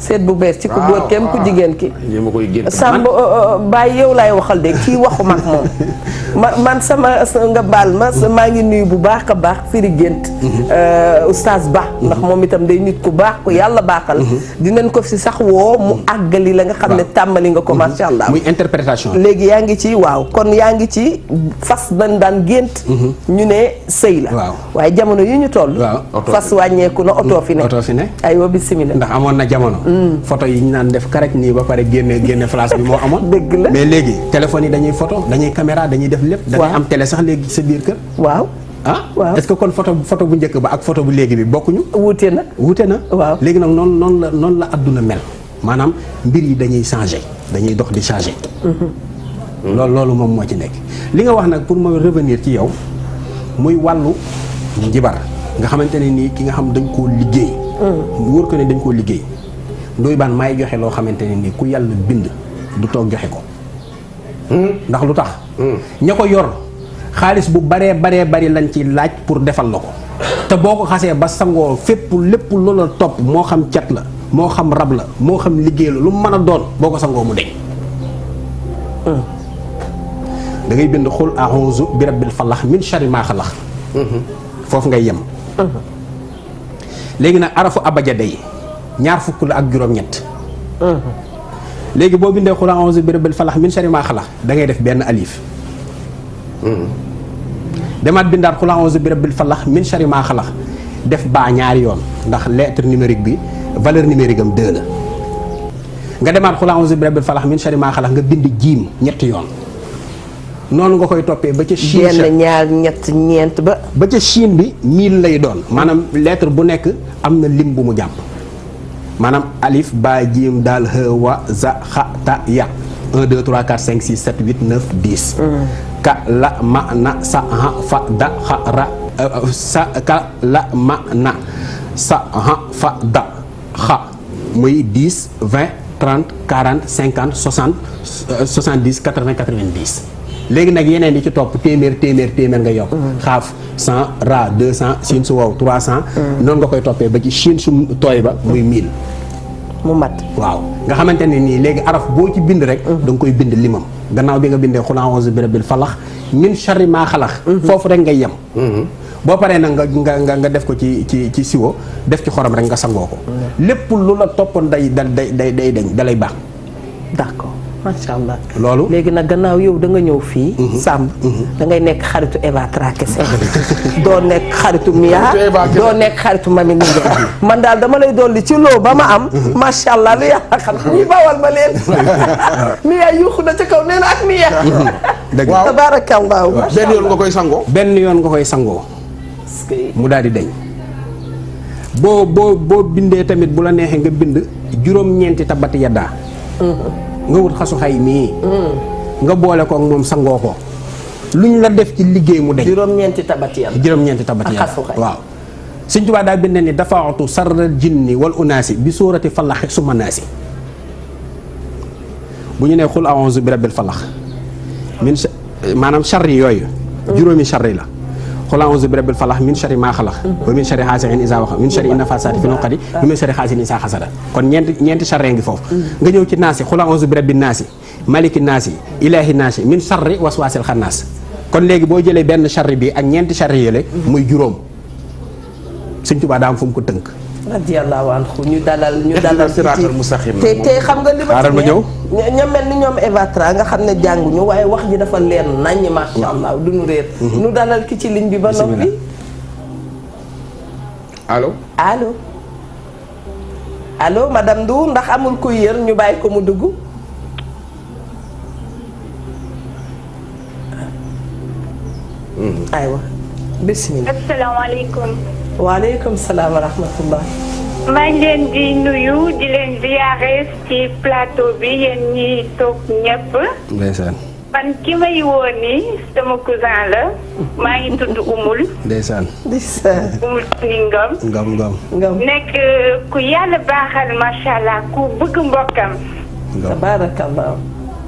seet bu bees ci ku góor kem ku jigéen ki. ma koy gént. Samb Baye yow laay waxal de kii waxuma ak moom. man sama nga baal ma maa ngi nuyu bu baax a baax firi gént. oustaz Ba. ndax moom itam day nit ku baax ku yàlla baaxal. dinañ ko fi sax woo mu àggali la nga xam ne tàmbali nga ko macha allah. muy interprétation. léegi yaa ngi ci waaw kon yaa ngi ci fas dañ daan gént. ñu ne sëy la. waaw waaye jamono yi ñu toll. fas wàññeeku na oto fi ne. oto fi ne aywa bisimilah. ndax amoon na jamono. photo yi ñu naan def karaj nii ba pare génne flash bi moo amoon. dëgg la mais léegi téléphone yi dañuy photo dañuy caméra dañuy def lépp. da ngay am télé sax léegi sa biir kër. waaw. waaw est-ce que kon photo bu njëkk ba ak photo bu léegi bi bokkuñu. wuute na. waaw léegi nag noonu la adduna mel maanaam mbir yi dañuy changer dañuy dox di changer. loolu moom moo ci nekk. li nga wax nag pour ma revenir ci yow muy wàllu njibar nga xamante ne nii ki nga xam dañ koo liggéey. wóor ko ne dañ koo liggéey. Ndoye Bane may joxe loo xamante ne nii ku yàlla bind du toog joxe ko. ndax lu tax. ña ko yor xaalis bu baree bari lañ ci laaj pour defal la ko. te boo ko xasee ba sangoo fépp lépp loola topp moo xam cat la moo xam rab la moo xam liggéey la lu mu mën a doon boo ko sangoo mu deñ. da ngay bind xul a'uuzu bi rabbil falax min sharri maa xalax. foofu ngay yem. léegi nag arafu abajade yi ñaar fukk la ak juróom-ñett. léegi boo bindee xul a'uuzu bi rabbil falax min sharri maa xalax da ngay def benn alif. demaat bindaat xul a'uuzu bi rabbil falax min sharri maa xalax def baa ñaari yoon ndax lettre numérique bi valeur numérique am 2 la. nga demaat xul a'uuzu bi rabbil falax min sharri maa xalax nga bind jiim ñetti yoon. noonu nga koy toppee ba ca Chine benn ñaar ñett ñeent ba ca Chine bi 1000 lay doon maanaam lettre bu nekk am na lim bu mu jàpp maanaam alif ba jiim daal ha wa za xa ta ya 1 2 3 4 5 6 7 8 9 10. ka la ma na sa ha fa da xa ra sa ka la ma na sa ha fa da xa muy 10 20 30 40 50 60 70 80 90. léegi nag yeneen yi ci topp téeméer nga yokk. xaaf 100 ra 200 siin su wow 300. noonu nga koy toppee ba ci siin su tooy ba muy 1000. mu mat waaw nga xamante ne nii léegi araf boo ci bind rek. da nga koy bind limam gannaaw bi nga bindee xul a'uuzu bi rabbil falax min sharri maa xalax. foofu rek ngay yem. boo paree nag nga def ko ci siwo def ci xorom rek nga sangoo ko. lépp lu la toppoon day dañ dalay baax. d'accord. macha allah loolu léegi nag gannaaw yow da nga ñëw fii. Samb da ngay nekk xaritu Eva Tra kese doo nekk xaritu Mia doo nekk xaritu Mami Ndiaye man daal dama lay dolli ci loo ba ma am. macha allah lu yàlla xam ñi bawal ma leen. Mia yuuxu na ca kaw nee na ak Mia. dëgg waaw tabaarakallaahu benn yoon nga koy sangoo. benn yoon nga koy sangoo. mu daal di deñ boo bindee tamit bu la neexee nga bind juróom-ñeenti tabati yaddaa. nga wut xasu xay mii. nga boole ko ak moom sangoo ko. luñ la def ci liggéey mu deñ. juróom-ñeenti tabati yàlla. ak xasu xay waaw. Sëñ Tuubaa daa bind ni dafaatu sarral jinni wal unaasi bi suurati falaxi suma naasi. bu ñu nee xul a'uuzu bi rabbil falax min maanaam charri yooyu. juróomi charri la. xul a'uuzu bi rabbil falax min sharri maa xalax wa min sharri haasiqin izaa waqab min sharri nafaasaati fil uqadi wa min sharri haasidin izaa hasad kon ñeenti charre ngi foofu. nga ñëw ci naasi xul a'uuzu bi rabbin naasi maliki naasi ilaahi naasi min sharri waswaasil xannaas kon léegi boo jëlee benn charri bi ak ñeenti charre yële muy juróom. Sëñ Tuubaa daa am fu mu ko tënk. radiyallaahu anhu ñu dalal siraatal mustaqim te xam nga li xaaral ma ñëw ñoom mel ni ñoom Eva Tra nga xam ne jànguñu waaye wax ji dafa leer naññ macha allah du ñu réer. ñu dalal ki ci ligne bi ba noppi. allo madame Ndour ndax amul kuy yër ñu bàyyi ko mu dugg. aywa bisimilah. asalaamaaleykum. waaleykum salaam wa rahmatullah. maa ngi leen di nuyu di leen ziyaare ci plateau bi yéen ñi toog ñëpp. ndeysaan. man ki may woo nii sama cousin la maa ngi tudd Umul. ndeysaan. Umul ni Ngom. nekk ku yàlla baaxal macha allah ku bëgg mbokkam. tabaarakallah.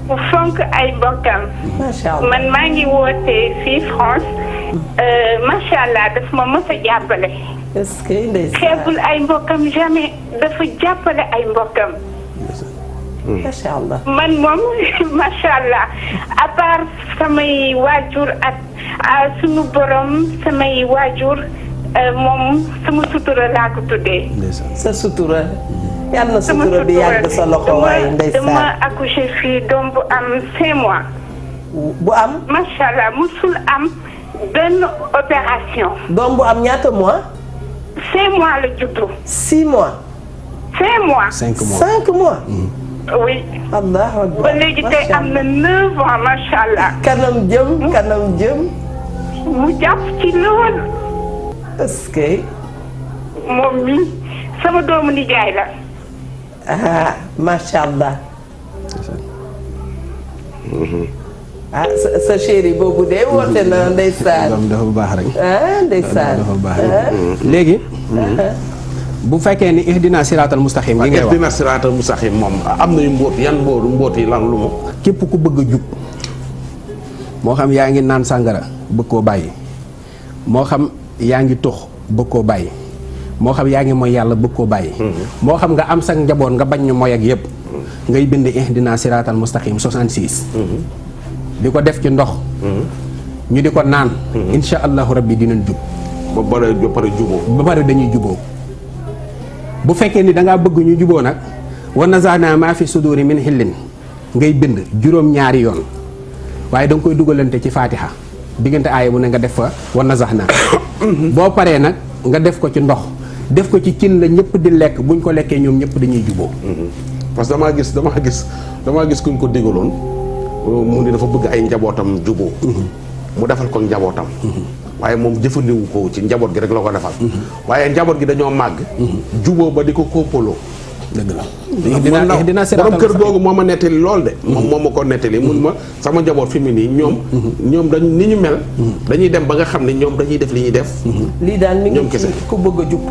ku fonk ay mbokkam. macha allah man maa ngi woote fii France. macha allah daf ma mës a jàppale. est-ce que ndeysaan. xeebul ay mbokkam jamais dafa jàppale ay mbokkam. macha allah. man moom macha allah à part samay waajur ak sunu borom samay waajur moom sama sutura laa ko tuddee. sa sutura. yàlla na sutura bi yàgg sa loxo waaye ndeysaan. dama accouché fii doom bu am 5 mois. bu am. macha allah musul am benn opération. doom bu am ñaata mois. 5 mois la juddu. 6 mois. 5 mois. 5 mois 5 mois. oui. allahu akbar. ba léegi tey am na 9 ans macha allah. kanam jëm. mu jàpp ci loolu. est-ce que. moom mi sama doomu nijaay la. ah macha allah. sa chéri boobu de woote na ndeysaan. dafa baax rek. ndeysaan. dafa baax rek. léegi. bu fekkee ni ihdina siraatal mustaqim gi ngay wax ihdina siraatal mustaqim moom am nañu mbóot yan mbóot yi lan lu mu. képp ku bëgg a jub moo xam yaa ngi naan sàngara bëgg koo bàyyi moo xam yaa ngi tux bëgg koo bàyyi moo xam yaa ngi mooy yàlla bëgg koo bàyyi. moo xam nga am sax njaboot nga bañ ñu mooy ak yëpp. ngay bind ihdina siraatal mustaqim 66. di ko def ci ndox. ñu di ko naan. incha allahu rabbi dinañ jub. ba pare juboo. ba pare dañuy juboo. bu fekkee ni da ngaa bëgg ñu juboo nag wa nazaana maa fi suduri min xillin ngay bind juróom-ñaari yoon waaye da nga koy dugalante ci faatiha diggante aaya bu ne nga def fa wa nazaana boo paree nag nga def ko ci ndox def ko ci cin la ñëpp di lekk buñ ko lekkee ñoom ñëpp dañuy juboo. parce que damaa gis kuñ ko digaloon mu ni dafa bëgg ay njabootam juboo mu defal ko njabootam. waaye moom jëfandiwu ko ci njaboot gi rek la ko defal. waaye njaboot gi dañoo màgg. juboo ba di ko kóopaloo. dëgg la. dina borom kër googu moo ma nettali lool de. moom ma ko nettali mun ma sama njaboot fi mu nii ñoom dañ ni ñu mel. dañuy dem ba nga xam ne ñoom dañuy def li ñuy def. lii daal mi ngi ci ku bëgg a jub.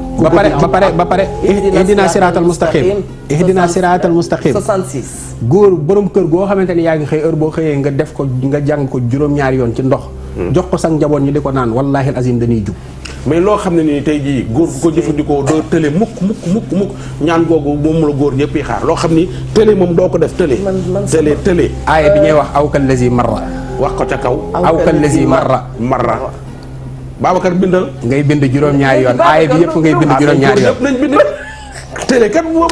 ba pare ihdina siraatal mustaqim. ihdina siraatal mustaqim 66. góor borom kër goo xamante ni yaa ngi xëy heure boo xëyee nga def ko nga jàng ko juróom-ñaari yoon ci ndox. jox ko sax njaboot ñu di ko naan wallaahi azim dañuy jub. mais loo xam ne nii tey jii góor bu ko jëfandikoo doo tële mukk ñaan googu moom la góor ñëpp yi xaar loo xam ni tële moom doo ko def tële. tële. aaya bi ñuy wax awkal lazi marra. wax ko ca kaw. awkal lazi marra. Babacar bindal. ngay bind juróom-ñaari yoon aaya bi yëpp ngay bind juróom-ñaari yoon. nañ bind tële kat moom.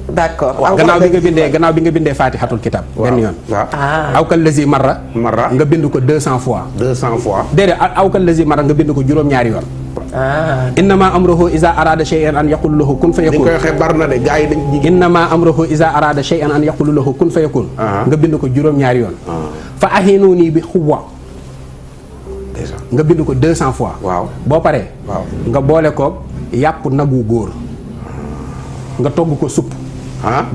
d'accord gannaaw bi nga bindee faatixatul kitab benn yoon. waaw awkal lazi marra. nga bind ko 200 fois. 200 fois. déedéet awkal lazi marra nga bind ko juróom-ñaari yoon. innama amruhu iza arada shay'an an yaqul lahu kun fayakun. ni koy waxee bari na de gars yi dañ. innama amruhu iza arada shay'an an yaqul lahu kun fayakun. nga bind ko juróom-ñaari yoon. fa ahinuni bi xuwa. nga bind ko 200 fois. waaw boo paree. waaw nga boole ko yàpp nagu góor. nga togg ko supp.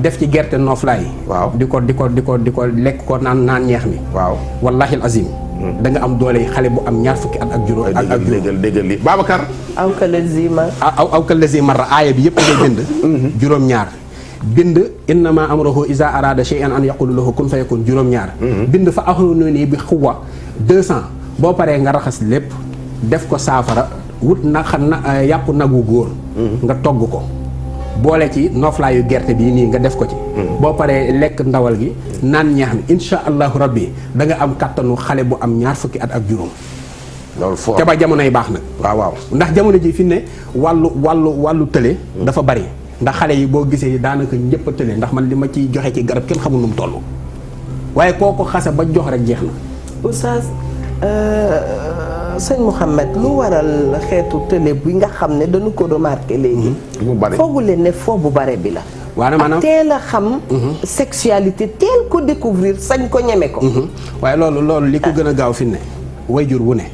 def ci gerte nooflaay. waaw di ko lekk ko naan ñeex mi. waaw wallahi azim. da nga am doole xale bu am ñaar fukki at ak juróom. ak déggal li Babacar. awkal lazi marra aaya bi yëpp ngay bind. juróom-ñaar. bind innama amruhu iza arada shay'an an yaqulu lahu kun fayakun juróom-ñaar. bind fa ahinuni bi xuwa 200. boo paree nga raxas lépp def ko saafara wut yàpp nagu góor. nga togg ko. boole ci noflaayu gerte bii nii nga def ko ci. boo paree lekk ndawal gi naan ñeex mi insha allahu rabbi da nga am kattanu xale bu am ñaar fukki at ak juróom. loolu fort te ba jamonoy baax nag. waaw ndax jamono ji fi ne wàllu tële. dafa bari ndax xale yi boo gisee daanaka ñëpp a tële ndax man li ma ciy joxe ci garab kenn xamul nu mu toll. waaye koo ko xase ba jox rek jeex na. Oustaz sëñ Mouhamed lu waral xeetu télé bi nga xam ne dañu ko remarqué léegi. mu bari foogu leen ne foo bu bare bi la. waaw maanaam teel a xam. sexualité teel ko découvrir sañ ko ñeme ko. waaye loolu li ko gën a gaaw fi ne wayjur wu ne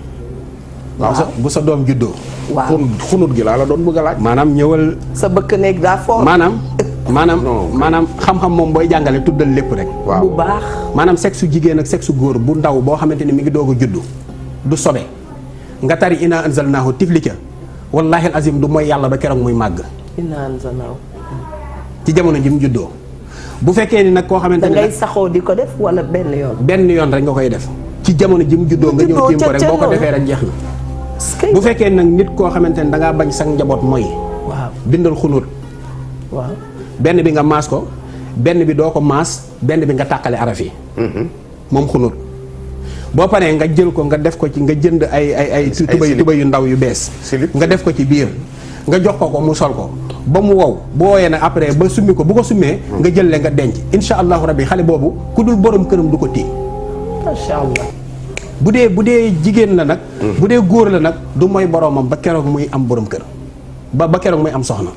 waaw bu sa doom juddoo. waaw xunut gi laa la doon bëgg a laaj. maanaam ñëwal. sa bëkk néeg daa fort. maanaam xam-xam moom booy jàngale tuddal lépp rek. waaw bu baax. maanaam sexe jigéen ak sexe góor bu ndaw boo xamante ni mi ngi doog a juddu du sobe nga tari inaa anzalnaahu tifli ca wallaahi azim du mooy yàlla ba keroog muy màgg. inaa anzalnaahu. ci jamono ji mu juddoo. bu fekkee ni nag koo xamante ni da ngay saxoo di ko def wala benn yoon. benn yoon rek nga koy def. ci jamono ji mu juddoo nga ñëw tiim ko rek boo ko defee rek jeex na. bu fekkee nag nit koo xamante ni da ngaa bañ sax njaboot mooy. waaw bindal xunut. waaw benn bi nga maas ko benn bi doo ko maas benn bi nga tàqale araf yi. moom xunut. boo paree nga jël ko nga def ko ci nga jënd ay tubay yu ndaw yu bees. nga def ko ci biir nga jox ko mu sol ko ba mu wow bu woowee nag après ba summi ko bu ko summee. nga jël leen nga denc incha allahu rabbi xale boobu ku dul borom këram du ko tiim. macha allah. bu dee jigéen la nag. bu dee góor la nag du mooy boromam ba keroog muy am borom kër ba keroog muy am soxna.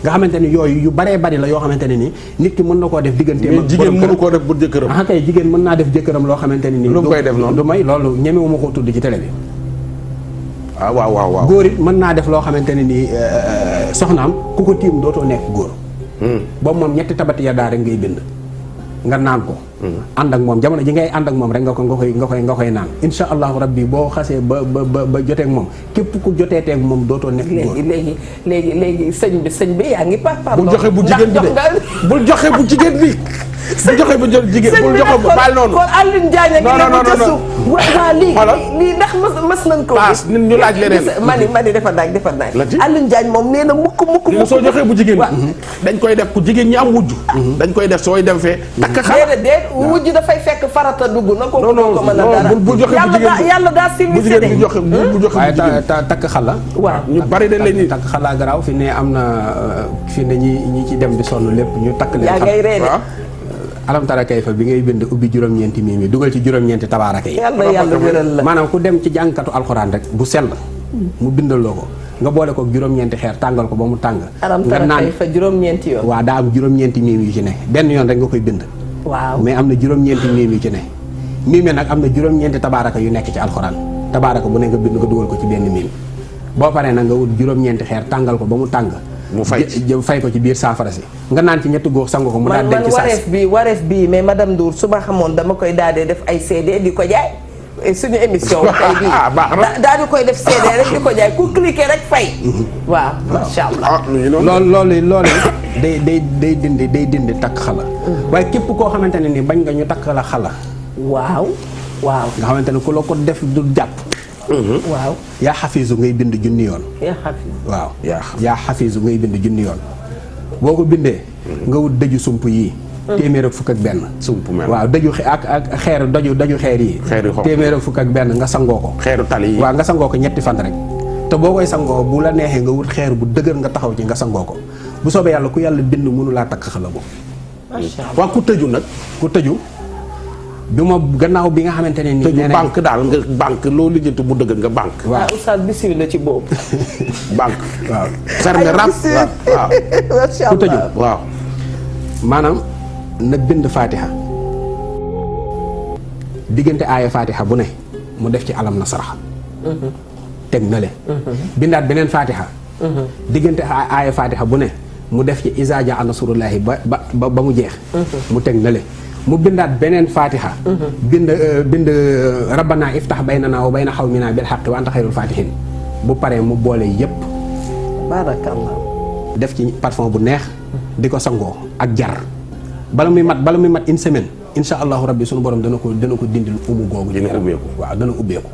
nga xamante ni yooyu yu baree bari la yoo xamante ne ni nit ki mën na koo def digganteem ak jigéen mënu koo def bu jëkkëram. ah kay jigéen mën naa def jëkkëram loo xamante ne ni. lu mu koy def noonu du may loolu ñemewuma koo tudd ci télé bi. ah waaw. góor it mën naa def loo xamante ne ni soxnaam ku ko tiim dootoo nekk góor. boobu moom ñetti tabati ya daa rek ngay bind. nga naan ko. ànd ak moom jamono ji ngay ànd ak moom rek nga koy naan incha allahu rabbi boo xasee ba jotee ak moom képp ku joteetee ak moom dootoo nekk góor. léegi sëñ bi yaa ngi par bul joxe bu jigéen bi de bul joxe bu jigéen bi. bu joxe bu jigéen bul joxe bu baal noonu. kon Alioune Diagne non waa lii ndax mës nañ ko paas nit ñu laaj leneen. mani defar naaj Alioune Diagne moom nee na mukk soo joxee bu jigéen bi dañ koy def ku jigéen ñi am wujj dañ koy def sooy dem fee takk xala déedéet wujj dafay fekk farata dugg na ko ko mën a dara bu joxe bu jigéen yàlla daa civilisé bu joxe bu joxe waaye takk xala waaw ñu bari dañ leen takk xala garaaw fi ne am na fi ne ñi ci dem di sonn lépp ñu takk leen yaa ngay reede alam tara kayfa bi ngay bind ubbi juróom-ñeenti mii mi dugal ci juróom-ñeenti tabaaraka yi yàlla wéral la maanaam ku dem ci jàngkatu alxuraan rek bu sell mu bindaloo ko nga boole ko juróom-ñeenti xeer tàngal ko ba mu tàng nga naan fa juróom-ñeenti yoon waaw daa am juróom-ñeenti miim yu ci ne benn yoon rek nga koy bind waaw mais am na juróom-ñeenti miim yu ci ne miim yi nag am na juróom-ñeenti tabaaraka yu nekk ci alxuraan tabaaraka bu ne nga bind nga dugal ko ci benn miim boo paree nag nga wut juróom-ñeenti xeer tàngal ko ba mu tàng mu fay ko ci biir saafara si nga naan ci ñetti góor sangu ko mu daal denc ci saas wareef bi mais madame Ndour su ma xamoon dama koy daal di def ay CD di ko jaay suñu émission tey bii daal di koy def CD rek di ko jaay ku cliquer rek fay waaw macha allah loolu day dindi takk xala waaye képp koo xamante ne ni bañ nga ñu takk la xala waaw nga xamante ne ku la ko def du jàpp waaw yaa xafiisu ngay bind junni yoon waaw yaa xafiisu ngay bind junni yoon boo ko bindee nga wut dëju sump yii téeméer ak fukk ak benn sump mel waaw dëju ak xeer daju xeer yi téeméer ak fukk ak benn nga sangoo ko xeeru tali yi waaw nga sangoo ko ñetti fan rek te boo koy sangoo bu la neexee nga wut xeer bu dëgër nga taxaw ci nga sangoo ko bu soobee yàlla ku yàlla bind mënu laa takk xala bo waaw ku tëju nag ku tëju bi ma gannaaw bi nga xamante ne nii. tëju banque daal nga banque loo lijjanti bu dëgg nga banque. waaw oustaz bisimilah ci boobu. banque waaw. ferme rap waaw. ku tëju waaw. maanaam na bind Fatiha diggante aaya Fatiha bu ne mu def ci alam nasrah. teg na le. bindaat beneen Fatiha. diggante aaya Fatiha bu ne mu def ci izaa jaa nasrullaahi ba mu jeex. mu teg na le. mu bindaat beneen Fatiha. bind rabbana iftax baynana wa bayna xawmina bil xaqi wa anta xayrul fatihin bu paree mu boole yépp barakallah def ci parfum bu neex di ko sangoo ak jar bala muy mat une semaine insha allahu rabbi sunu borom dana ko dindil umu googu. dina ubbeeku waaw dana ubbeeku.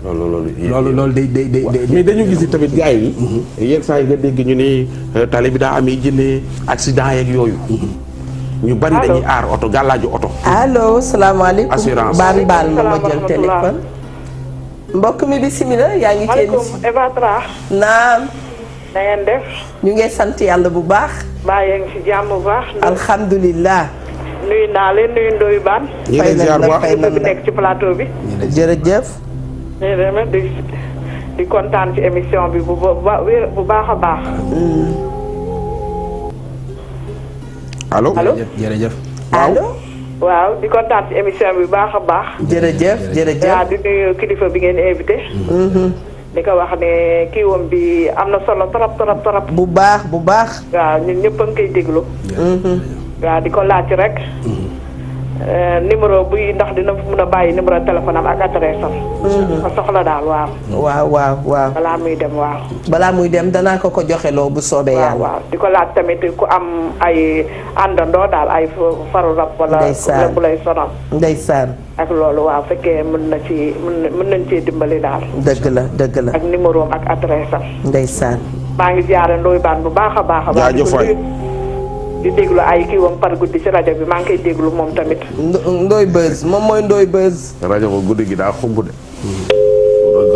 waaw loolu day mais dañu gis ni tamit gars yi. yenn saa yi nga dégg ñu ni tali bi daa amee jinne accident yeeg yooyu. ñu bari dañuy aar oto gàllaaju oto. allo salaamaaleykum. assurance baal ma jël téléphone. mbokk mi bisimilah yaa ngi. maaleykum Eva Tra. naam. na ngeen def. ñu ngi sant yàlla bu baax. mbaa yaa ngi si jàmm bu baax. alhamdulilah. nuyu naa leen nuyu Ndoye Bane. ñu ngi leen ziar bu baax bi nekk ci plateau bi. jërëjëf. di kontaan ci émission bi bu baax a baax. allo jërëjëf. allo. waaw di kontaan ci émission bi baax a baax. jërëjëf jërëjëf. waaw di nuyu kilifa bi ngeen invité. di ko wax ne kii woon bi am na solo trop. bu baax bu baax. waaw ñun ñëpp a ngi koy déglu. waaw di ko laaj rek. numéro buy ndax dina mën a bàyyi numéro téléphone am ak adresse am. ko soxla daal waaw. waaw. balaa muy dem waaw. balaa muy dem danaa ko joxeloo bu soobee yàlla. waaw di ko laaj tamit ku am ay àndandoo daal ay faru rab wala lépp bu lay sonal. ndeysaan. ak loolu waaw fekkee mën nañ cee dimbali daal. dëgg la. ak numéro am ak adresse am. ndeysaan. maa ngi jaare Ndoye Bane bu baax a baax. jaajëf waay di déglu ay kii wam par guddi ci rajo bi maa ngi koy déglu moom tamit. Ndoye Buzz moom mooy Ndoye Buzz. rajo ba guddi gi daa xumb de.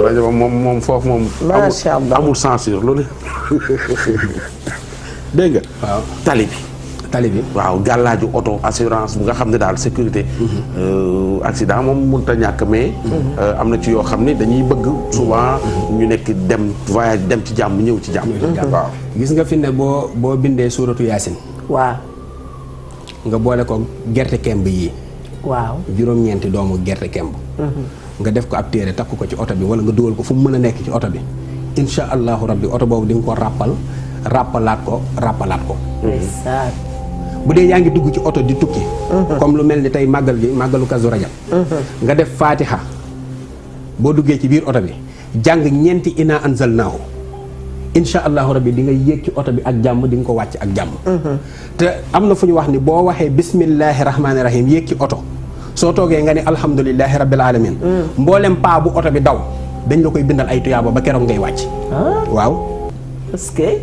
rajo ba moom foofu moom. macha allah amul censure lu ne. dégg nga. waaw tali bi. waaw gàllaaju oto assurance bu nga xam ne daal sécurité. accident moom mënut a ñàkk mais. am na ci yoo xam ne dañuy bëgg souvent ñu nekk dem voyage dem ci jàmm ñëw ci jàmm. waaw gis nga fi ne boo bindee suuratu yaasin. waaw. nga boole ko gerte kemb yii. waaw. juróom-ñeenti doomu gerte kemb. nga def ko ab téere takk ko ci oto bi wala nga dugal ko fu mu mën a nekk ci oto bi. incha allahu rabbi oto boobu di nga ko rappalaat ko. bu dee yaa ngi dugg ci oto di tukki. comme lu mel ni tey màggalu Kazu Rajab. nga def Fatiha boo duggee ci biir oto bi jàng ñeenti inaa anzalnaahu incha allahu rabbi di nga yéeg ci oto bi ak jàmm di nga ko wàcc ak jàmm. te am na fu ñu wax ni boo waxee bismillahi rahmaani rahim yéeg ci oto soo toogee nga ne alhamdulilahi rabbil alamin mboolem paa bu oto bi daw dañ la koy bindal ay tuyaaba ba keroog ngay wàcc. waaw. est-ce que.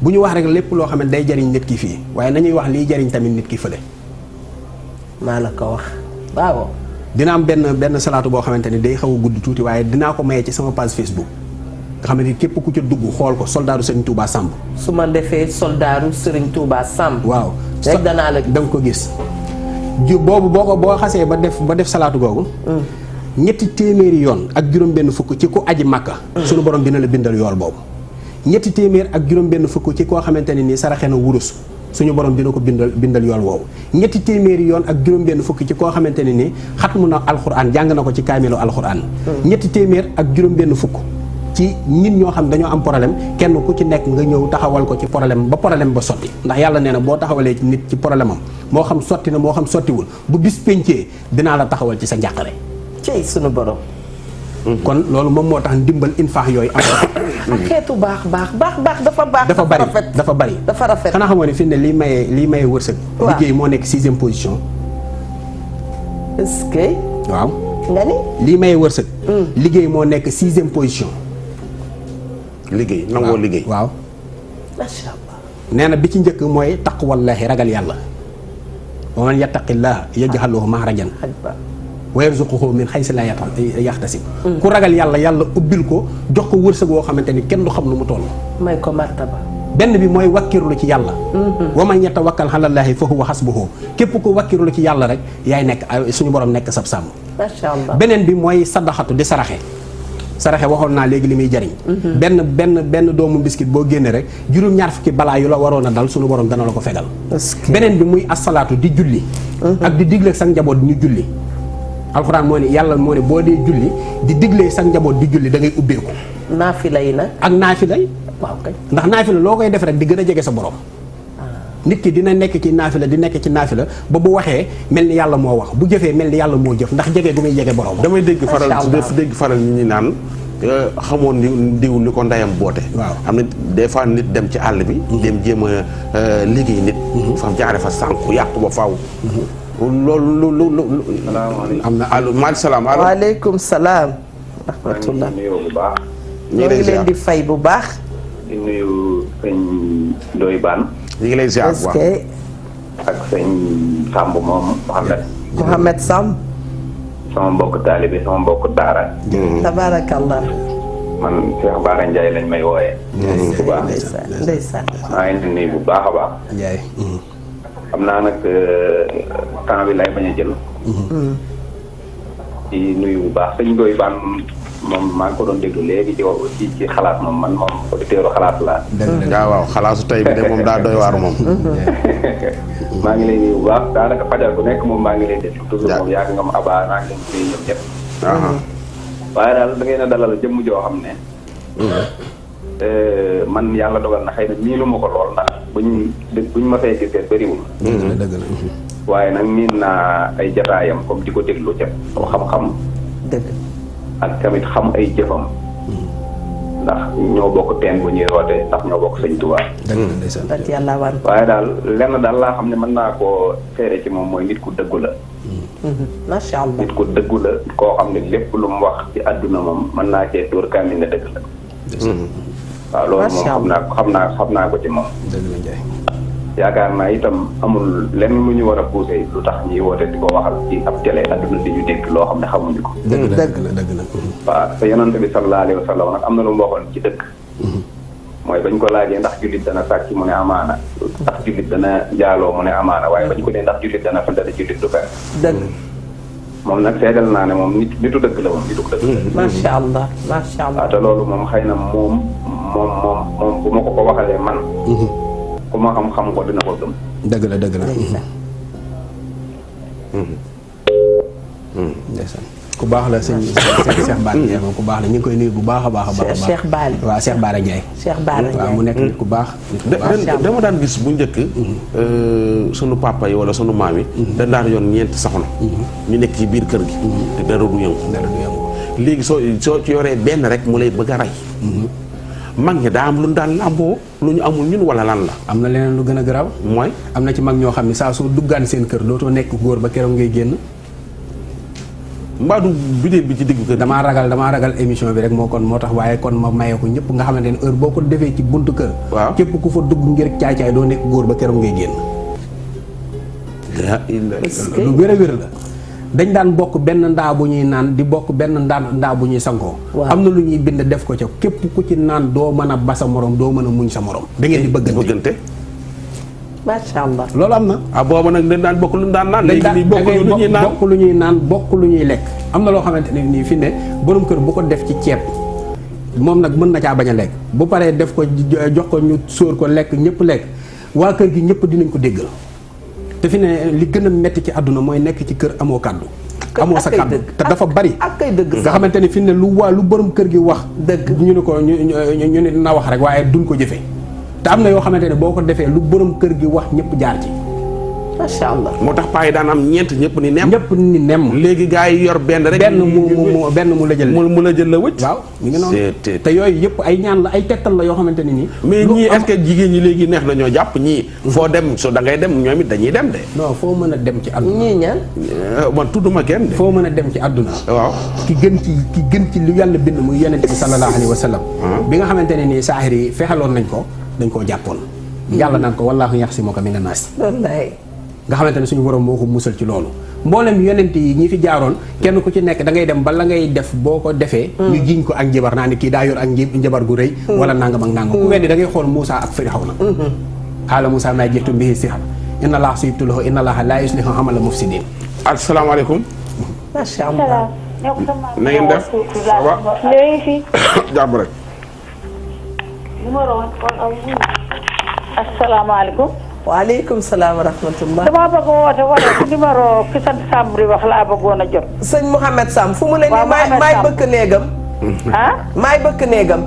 bu ñu wax rek lépp loo xam ne day jariñ nit ki fii waaye nañuy wax liy jariñ tamit nit ki fële. maa la ko wax waaw. dina am benn salaatu boo xamante ni day xaw a gudd tuuti waaye dinaa ko maye ci sama page Facebook nga xam ne képp ku ca dugg xool ko soldaaru Serigne Touba Samb. su ma defee soldaaru Serigne Touba Samb. waaw rek danaa la da nga ko gis. boobu boo xasee ba def salaatu googu. ñetti téeméeri yoon ak juróom-benn fukk ci ku aji Makka. sunu borom dina la bindal yool boobu. ñetti téeméer ak juróom-benn fukk ci koo xamante ne nii saraxe na wurus suñu borom dina ko bindal yool woowu. ñetti téeméeri yoon ak juróom-benn fukk ci koo xamante ne nii xatmu na alxuraan jàng na ko ci kaamilu alxuraan. ñetti téeméer ak juróom-benn fukk ci nit ñoo xam dañoo am problème kenn ku ci nekk nga ñëw taxawal ko ci problème ba sotti ndax yàlla nee na boo taxawalee ci nit ci problème am moo xam sotti na moo xam sottiwul bu bis pencee dinaa la taxawal ci sa njàqare. cey suñu borom. kon loolu moom moo tax ndimbal infaax yooyu am. ak xeetu baax dafa baax. dafa bari dafa rafet. xanaa xamoo ne fi ne lii maye wërsëg. liggéey moo nekk 6e position. est-ce que. waaw. nga ni. lii maye wërsëg. liggéey moo nekk 6e position. liggéey nangoo liggéey. macha allah. nee na bi ci njëkk mooy taqwallahi ragal yàlla. wa man yattaqillaha yaj'al lahu maxrajan wa yarzuquhu min haysu laa yaxtasib. ku ragal yàlla ubbil ko jox ko wërsëg woo xamante ni kenn du xam nu mu toll. may ko martaba. benn bi mooy wakkirlu ci yàlla. wa man yatawakkal alallaahi fa huwa hasbuhu képp ku wakkirlu ci yàlla rek yaay nekk suñu borom nekk sab sàmm. macha allah. beneen bi mooy sadaxatu di saraxe waxoon naa léegi li muy jariñ. benn doomu biskit boo génnee rek juróom-ñaar fukki balaa yu la waroon a dal suñu borom dana la ko fegal. beneen bi muy asalaatu di julli. ak di digle sa njaboot ñu julli. alxuraan moo ne yàlla moo ne boo dee julli di diglee sa njaboot di julli da ngay ubbeeku. naafila yi nag. ak naafila yi. waaw kay. ndax naafila loo koy def rek di gën a jege sa borom. nit ki dina nekk ci naafila ba bu waxee mel ni yàlla moo wax bu jëfee mel ni yàlla moo jëf ndax jege gu muy jege borom. damay dégg faral ñi ñi naan xamoon diw li ko ndeyam boote. waaw am na des fois nit dem ci àll bi. dem jéem a liggéey nit. fam jaare fa sànku yàqu ba faaw. loolu. salaamaaleykum am na allo maaleykum salaam. waaleykum salaam. rahmatullah. ñu ngi leen di fay bu baax. di nuyu sëñ Ndoye Bane. ñu ngi lay ziar bu baax ak sëñ Samb moom Mouhamed Samb. sama mbokk taalibe sama mbokk daara. tabaarakallah. man Cheikh Bara Ndiaye lañ may wooyee. bu baax ndeysaan. maa ngi nuyu bu baax a baax. Ndiaye. xam naa nag temps bi lay bañ a jël. di nuyu bu baax sëñ Ndoye Bane moom maa ngi ko doon déglu léegi ci xalaat moom man moom auditeur xalaat laa. waaw xalaasu tey bi de moom daa doy waar moom. maa ngi lay nuyu bu baax daanaka fajar bu nekk moom maa ngi lay déglu toujours moom yàgg nga ma abaa naa ngi leen di nuyu ñoom ñëpp. waaye daal da ngeen a dalal jëmm joo xam ne. man yàlla dogal na xëy na miinu ma ko lool ndax buñ ma fay gisee bëriwul. dëgg la. waaye nag miin naa ay jataayam comme di ko déglu ca xam-xam. dëgg. ak tamit xam ay jëfam. ndax ñoo bokk teen bu ñuy roote ndax ñoo bokk sëñ Tuubaa. dëgg la ndeysaan. yàlla wan. waaye daal lenn daal laa xam ne mën naa koo seere ci moom mooy nit ku dëggu la. macha allah. nit ku dëggu la koo xam ne lépp lu mu wax ci àdduna moom mën naa cee dóor kaamil ne dëgg la. waaw loolu moom xam naa ko ci moom. dëgg la Ndiaye. yaakaar naa itam amul lenn lu ñu war a poussé lu tax ñuy woote di ko waxal ci ab télé àdduna di ñu dégg loo xam ne xamuñu ko. dëgg la. waaw te yonent bi sallallahu alayhi wa sallam nag am na lu mu waxoon ci dëkk. mooy bañ ko laajee ndax jullit dana sàcc mu ne amaana. ndax jullit dana jaaloo mu ne amaana waaye bañ ko ne ndax jullit dana fen dana jullit du fen. dëgg. moom nag seedal naa ne moom nitu dëgg la moom nitu dëgg la. macha allah macha allah. waaw te loolu moom xëy na moom bu ma ko waxalee man. ku ma xam-xam ko dina ko gëm. dëgg la. ndeysaan ku baax la sëñ Cheikh Bara Ndiaye moom ku baax la ñu ngi koy nuyu bu baax a baax. Cheikh Bara. waaw Cheikh Bara Ndiaye. Cheikh Bara Ndiaye waaw mu nekk nit ku baax. dama daan gis bu njëkk. sunu papa yi wala sunu maam yi. dañ daan yoon ñeenti soxna. ñu nekk ci biir kër gi. te dara du yëngu. léegi soo ci yoree benn rek mu lay bëgg a rey. mag ñi daa am lu ñu daan làmboo lu ñu amul ñun wala lan la. am na leneen lu gën a garaaw. mooy am na ci mag ñoo xam ne saa soo duggaan seen kër dootoo nekk góor ba keroog ngay génn. mbaadu bidéel bi ci digg kër. damaa ragal émission bi rek moo tax waaye kon ma maye ko ñëpp nga xamante ne heure boo ko defee ci buntu kër. waaw képp ku fa dugg ngir caay-caay doo nekk góor ba keroog ngay génn. lu wér a wér la. dañ daan bokk benn ndaa bu ñuy naan di bokk benn ndaa bu ñuy sangoo. am na lu ñuy bind def ko ca képp ku ci naan doo mën a ba sa morom doo mën a muñ sa morom. da ngeen di bëggante. macha allah. loolu am na. boobu nag dañ daan bokk lu ñu daan naan. léegi nii bokk lu ñuy naan bokk lu ñuy naan bokk lu ñuy lekk. am na loo xamante ne nii fi ne borom kër bu ko def ci ceeb moom nag mën na caa bañ a lekk bu paree def ko jox ko ñu sóor ko lekk ñëpp lekk waa kër gi ñëpp dinañ ko déggal. te fi ne li gën a metti ci àdduna mooy nekk ci kër amoo kàddu. amoo sa kàddu te dafa bari. ak kay dëgg nga xamante ni fi ne lu borom kër gi wax. dëgg ñu ne ko ñu ne na wax rek waaye duñ ko jëfee. te am na yoo xamante ne boo ko defee lu borom kër gi wax ñëpp jaar ci. macha allah. moo tax paa yi daan am ñeent ñëpp ni nem. ñëpp ni nem. léegi gars yi yor benn rek. benn mu la jël. mu la jël la wëcc. waaw ñu ngi noonu te yooyu yëpp ay ñaan la ay tegtal la yoo xamante ni nii. mais ñii est-ce que jigéen ñi léegi neex na ñoo jàpp ñii. foo dem so da ngay dem ñoom it dañuy dem de. non foo mën a dem ci àdduna. ñii ñaan. man tudduma kenn de. foo mën a dem ci àdduna. waaw ki gën ci lu yàlla bind muy yonent bi sallallahu alayhi wa sallam. bi nga xamante ne nii saaxir yi fexeloon nañ ko dañ koo jàppoon. yàlla naan ko wallaahu yaxsimuka mina naas. wallaay. nga xamante ne suñu borom moo ko musal ci loolu mboolem yonent yi ñi fi jaaroon kenn ku ci nekk da ngay dem ba la ngay def boo ko defee ñu jiiñ ko ak njabar naa ni kii daa yor ak njabar gu rëy wala nangam ak nangam ku weddi da ngay xool Moussa ak Firawna xaala Moussa maa jiitu bihi sihr inna allaha sayubtiluhu inna allaha laa yuslihu amala mufsidin. asalaamaaleykum. macha allah. na ngeen def. ça va. jàmm rek. asalaamaaleykum. waaleykum salaam wa rahmatullah. damaa bëgg a woote wala numéro ki sant Samb di wax laa bëggoon a jot. sëñ Mouhamed Samb fu mu ne nii maay bëkk néegam. ah. maay bëkk néegam.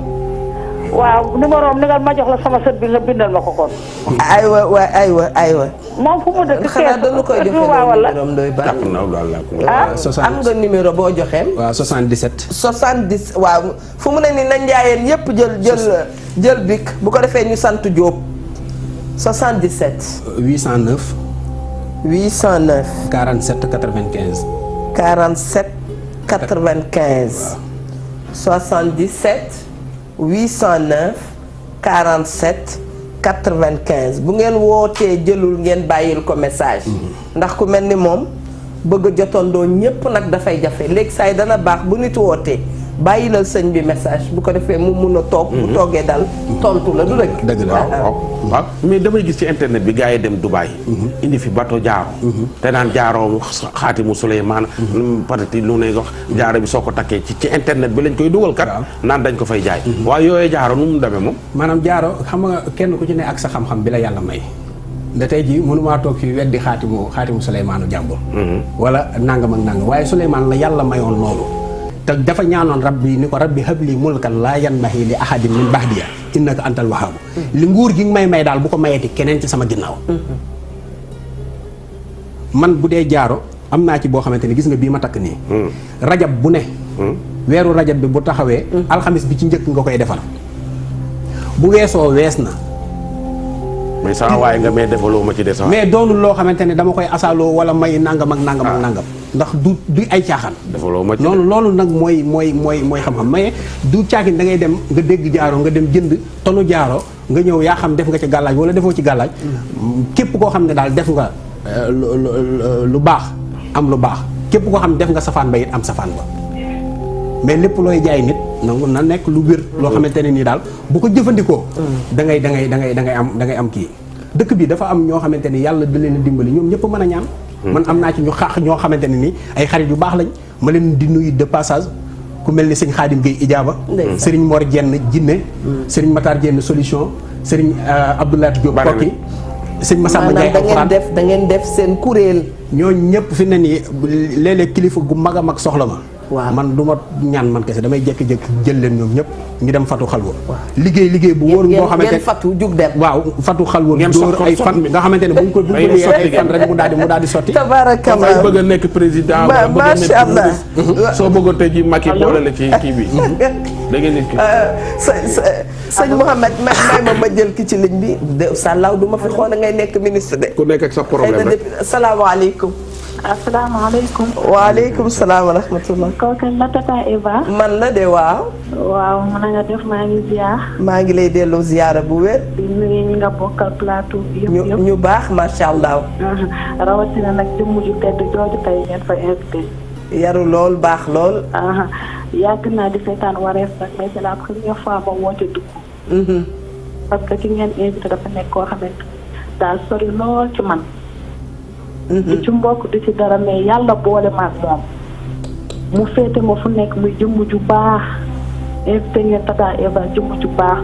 waaw numéro am ni nga ma jox la sama sët bi nga bindal ma ko kon. aywa. moom fu mu dëkk xanaa dañu koy joxe numéro am doy baax. am nga numéro boo joxeem. waaw 77. 70 waaw fu mu ne nii na njaayeen yépp jël bik bu ko defee ñu sant Diop. 77. 809. 809. 47 95. 47 95. 77. 809. 47 95 bu ngeen wootee jëlul ngeen bàyyil ko message. ndax ku mel ni moom bëgg a jotandoo ñépp nag dafay jafe léegi saa yi dana baax bu nit wootee bàyyilal sëñ bi message bu ko defee mu mun a toog bu toogee daal tontu la du rek dëgg la waaw mais damay gis ci internet bi gars yi dem Dubaï indi fi bateau jaaro te naan jaaroo xaatimu Suleymaan patati lu ne wax jaaro bi soo ko takkee ci internet bi lañ koy dugal kat naan dañ ko fay jaay waaye yooyee jaaro nu mu demee moom maanaam jaaro xam nga kenn ku ci ne ak sa xam-xam bi la yàlla may da tey jii mënumaa toog fii weddi xaatimu Suleymaanu jàmbur wala nangam ak nangam waaye Suleymaan la yàlla mayoon loolu te dafa ñaanoon rabbi ni ko rabbi habli mulkan laa yanbahi li ahadin min ba'diya innaka antal wahhab li nguur gi may daal bu ko mayeti keneen ci sama ginnaaw man bu dee jaaro am naa ci boo xamante ni gis nga bii ma takk nii rajab bu ne weeru rajab bi bu taxawee alxamis bi ci njëkk nga koy defar bu weesoo wees na mais sama waaye nga mais defaloo ma ci des mais doonul loo xamante ne dama koy asaaloo wala may nangam ak nangam ak nangam ndax du ay caaxaan defaloo ma ci loolu nag mooy xam-xam mais du caakin da ngay dem nga dégg jaaro nga dem jënd tonu jaaro nga ñëw yaa xam def nga ci gàllaaj wala defoo ci gàllaaj képp koo xam ne daal def nga lu baax am lu baax képp koo xam ne def nga safaan ba it am safaan ba mais lépp looy jaay nit nangu na nekk lu wér loo xamante ne nii daal bu ko jëfandikoo da ngay am kii dëkk bi dafa am ñoo xamante ni yàlla da leen a dimbali ñoom ñëpp mën a ñaan man am naa ci ñu xaax ñoo xamante ne nii ay xarit yu baax lañ ma leen di nuyu de passage ku mel ni sëñ Xaadim Gueye Ijaaba sëriñ Mor Jenn Jinne sëriñ Matar Jenn Solution sëriñ Abdoulaye Diop Kokki sëñ Massamba Ndiaye alxuraan da ngeen def seen kuréel ñooñu ñëpp fi ne nii léeg-léeg kilifa gu mag a mag soxla ma man du ma ñaan man kese damay jékki-jékki jël leen ñoom ñëpp ñu dem fatu xalwa liggéey bu wóor boo xamante ne fatu jug dem waaw fatu xalwa dóor ay fan nga xamante ne bu ñu ko sotti fan rek mu daal di sotti tabarakallah bëgg a nekk président macha allah soo bëggoon tey ji Macky boole la ci kii bi da ngeen nit ki sëñ Mouhamed may ma jël ki ci ligne bi de sàllaaw du ma fi xool ngay nekk ministre de ku nekk ak sa problème rek asalaamaaleykum asalaamaaleykum. waaleykum salaam wa rahmatullah. kooku la Tata Eva. man la de waaw. waaw mën nga def maa ngi ziar. maa ngi lay delloo ziara bu wér. di nuyu ñi nga bokkal plateau bi yëpp ñu baax macha allah. rawatina nag jëmm ju tedd jooju tey ngeen fa invité. yaru lool baax lool. yàgg naa di seetaan wareef nag mais c'est la première fois ma woote dugg. parce que ki ngeen invité dafa nekk koo xamante daal sori lool ci man. du ci mbokk du ci dara mais yàlla boole ma ak moom mu féete ma fu nekk muy jëmm ju baax invité ngeen Tata Eva jëmm ju baax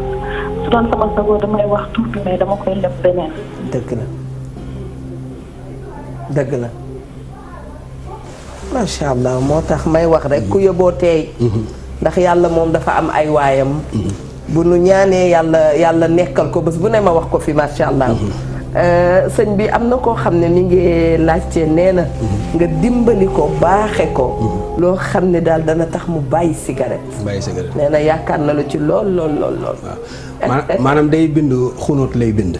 su doon sama sago damay wax tur bi mais dama koy leb beneen. dëgg la macha allah moo tax may wax rek ku yóbboo teey ndax yàlla moom dafa am ay waayam bu nu ñaanee yàlla nekkal ko bés bu ne ma wax ko fi macha allah. sëñ bi am na koo xam ne mi ngi laajte nee na nga dimbali ko baaxe ko loo xam ne daal dana tax mu bàyyi cigarette nee na yaakaar na la ci lool. maanaam day bind xunóot lay bind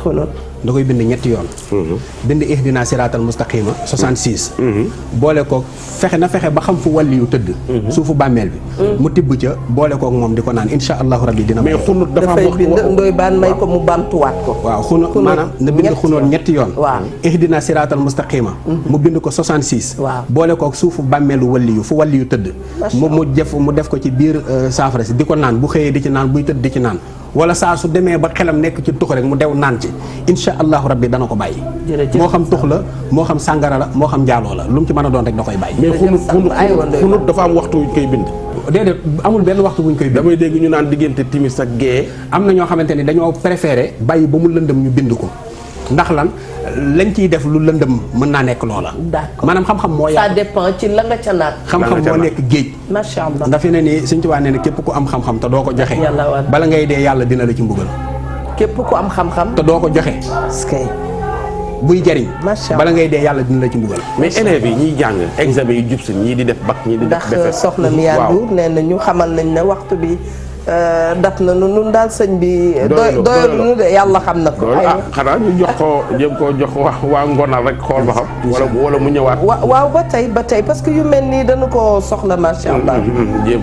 xunóot da koy bind ñetti yoon bind ihdina siraatal mustaqima 66 boole koog fexe ba xam fu wàlli yu tëdd suufu bàmmeel bi mu tibb ca boole koog moom di ko naan insha allahu rabbi dina mais xunóot dafay bind ndoy baan may ko mu bamtuwaat ko waaw xunóot maanaam na bind xunóot ñetti yoon ihdina siraatal mustaqima mu bind ko 66 boole koog suufu bàmmeelu wàlli yu fu wàlli yu tëdd mu def ko ci biir saafara si di ko naan bu xëyee di ci naan buy tëdd di ci naan wala saa su demee ba xelam nekk ci tux rek mu dew naan ci insha allahu rabbi dana ko bàyyi moo xam tux la moo xam sàngara la moo xam njaaloo la lu mu ci mën a doon rek da koy bàyyi mais xunut dafa am waxtu wuñ koy bind déedéet amul benn waxtu buñ koy bind damay dégg ñu naan diggante timis ak gée am na ñoo xamante ni dañoo préféré bàyyi ba mu lëndëm ñu bind ko ndax lan lañ ciy def lu lëndëm mën naa nekk loola. d'accord maanaam xam-xam moo yaatu. ça dépend ci la nga ca naat. xam-xam moo nekk géej. macha allah ndax fi ne nii Sëñ Tuubaa nee na képp ku am xam-xam te doo ko joxe. bala ngay dee yàlla dina la ci mbugal. képp ku am xam-xam. te doo ko joxe. buy jariñ. macha allah bala ngay dee yàlla dina la ci mbugal. mais élèves yi ñiy jàng examen yi jub si ñii di def bac ñii di def. ndax soxna Mia Ndour nee na ñu xamal nañ ne waxtu bi. dat na nun daal sëñ bi doylu nu de yàlla xam na ko xanaa ñu jox ko jéem koo jox waa ngonal rek xool ba xam wala mu ñëwaat waaw ba tey parce que yu mel nii dañu ko soxla macha allah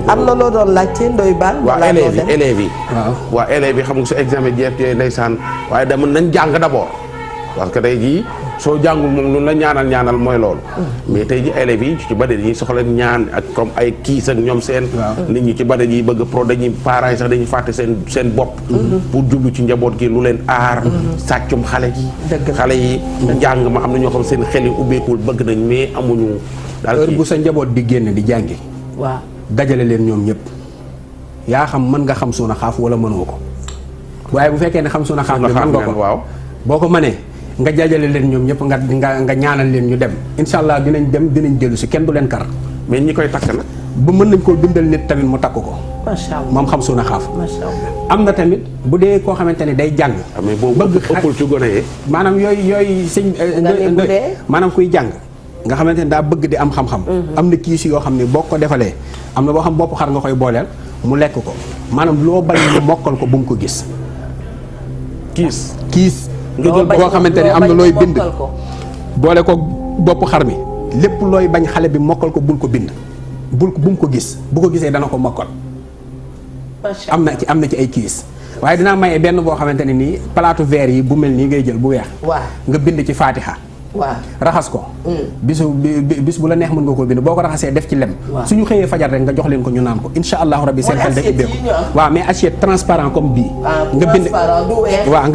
am na loo doon laajte ndoy baan waa élèves yi waa élèves yi xam nga su examen jeex yooyu ndeysaan waaye dama nañ jàng d'abord parce que tey jii soo jàngul moom lu la ñaanal mooy loolu mais tey ji élèves yi ci bari dañuy soxla ñaan ak comme ay kiis ak ñoom seen nit ñi ci bari yi bëgg pro dañuy parents yi sax dañuy fàtte seen bopp pour jublu ci njaboot gi lu leen aar sàccum xale yi njàng ma am na ñoo xam seen xel yi ubbeekul bëgg nañ mais amuñu daal heure bu sa njaboot di génn di jàngi waaw dajale leen ñoom ñëpp yaa xam mën nga xam suuna xaaf wala mënoo ko waaye bu fekkee ne xam suuna xaaf bi mën nga ko waaw boo ko mënee nga jajale leen ñoom ñëpp nga ñaanal leen ñu dem incha allah dinañ dem dinañ dellu si kenn du leen kar mais ñi koy takk nag ba mën nañ koo bindal nit tamit mu takk ko macha allah moom xam suuna xaaf macha allah am na tamit bu dee koo xamante ne day jàng mais boobu ëppul ci gone yi maanaam yooyu sëñ maanaam kuy jàng nga xamante ne daa bëgg di am xam-xam am na kiis yoo xam ne boo ko defalee am na boo xam bopp xar nga koy booleel mu lekk ko maanaam loo bañ mu mokkal ko bu mu ko gis kiis nga jël boo xamante ne am na looy bind boole ko bopp xar mi lépp looy bañ xale bi mokkal ko bul ko bind bu mu ko gis bu ko gisee dana ko mokkal am na ci ay kiis waaye dinaa maye benn boo xamante ne nii palaatu verre yi bu mel nii ngay jël bu weex nga bind ci faatiha waaw raxas ko bis bu la neex mën nga koo bind boo ko raxasee def ci lem suñu xëyee fajar rek nga jox leen ko ñu naan ko insha allahu rabbi seen xel day ubbeeku waaw mais assiette transparent comme bii nga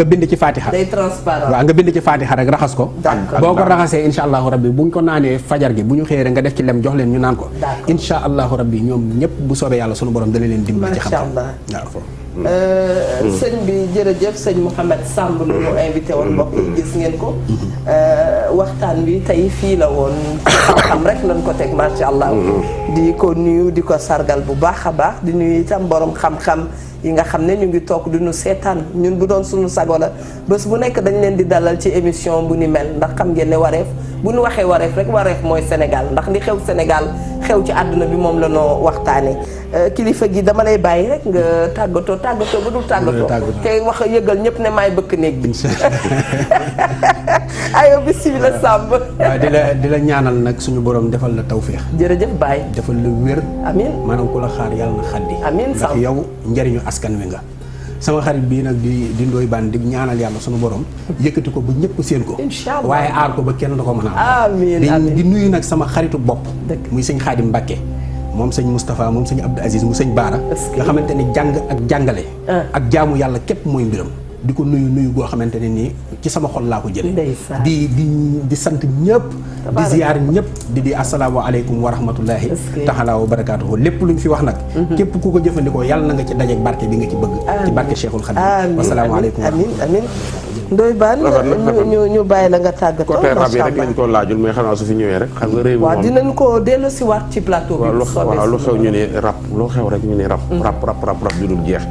bind ci fatiha waaw nga bind ci fatiha rek raxas ko boo ko raxasee insha allahu rabbi buñ ko naanee fajar gi bu ñu xëyee rek nga def ci lem jox leen ñu naan ko insha allahu rabbi ñoom ñëpp bu soobee yàlla suñu borom dana leen dimbali ci xam-xam sëñ bi jërëjëf sëñ Mouhamed Samb lu mu invité woon mbokk yi gis ngeen ko waxtaan wi tey fii la woon xam rek lañ ko teg macha allah di ko nuyu di ko sargal bu baax a baax di nuyu itam borom xam-xam yi nga xam ne ñu ngi toog di nu seetaan ñun bu doon suñu sago la bés bu nekk dañ leen di dalal ci émission bu ni mel ndax xam ngeen ne wareef bu ñu waxee wareef rek wareef mooy Sénégal ndax li xew Sénégal xew ci àdduna bi moom la noo waxtaanee kilifa gi dama lay bàyyi rek nga tàggatoo bu dul tàggatoo te wax yëgal ñëpp ne maay bëkk néeg bi ayo bismillah Samb waaw di la ñaanal nag suñu borom defal la tawféex jërëjëf Baye defal la wér amiin maanaam ku la xaar yàlla na xaddi amiin ndax yow njëriñu askan wi nga sama xarit bii nag di Ndoye Bane di ñaanal yàlla suñu borom yëkkati ko ba ñëpp seen ko waaye aar ko ba kenn da ko mën a am di nuyu nag sama xaritu bopp muy sëñ Xaadim Mbàkke moom sëñ Moustapha moom sëñ Abdou Aziz mu sëñ Baara nga xamante ne jàng ak jàngale ak jaamu yàlla képp mooy mbiram di ko nuyu goo xamante ne nii ci sama xol laa ko jële di sant ñëpp di ziyaar ñëpp di asalaamaaleykum wa rahmatullahi taala wa barakaatuhu lépp luñ fi wax nag képp ku ko jëfandikoo yàlla na nga ci dajeek barke bi nga ci bëgg ci barke Cheikhul Khadim wasalaamaaleykum amiin Ndoye Bane ñu bàyyi la nga tàggatoo côté rab yi rek lañ ko laajul mais xanaa su fi ñëwee rek xam nga réew mi moom dinañ ko dellu si waat ci plateau bi waaw lu xew ñu ne rab loo xew rek ñu ne rab ju dul jeex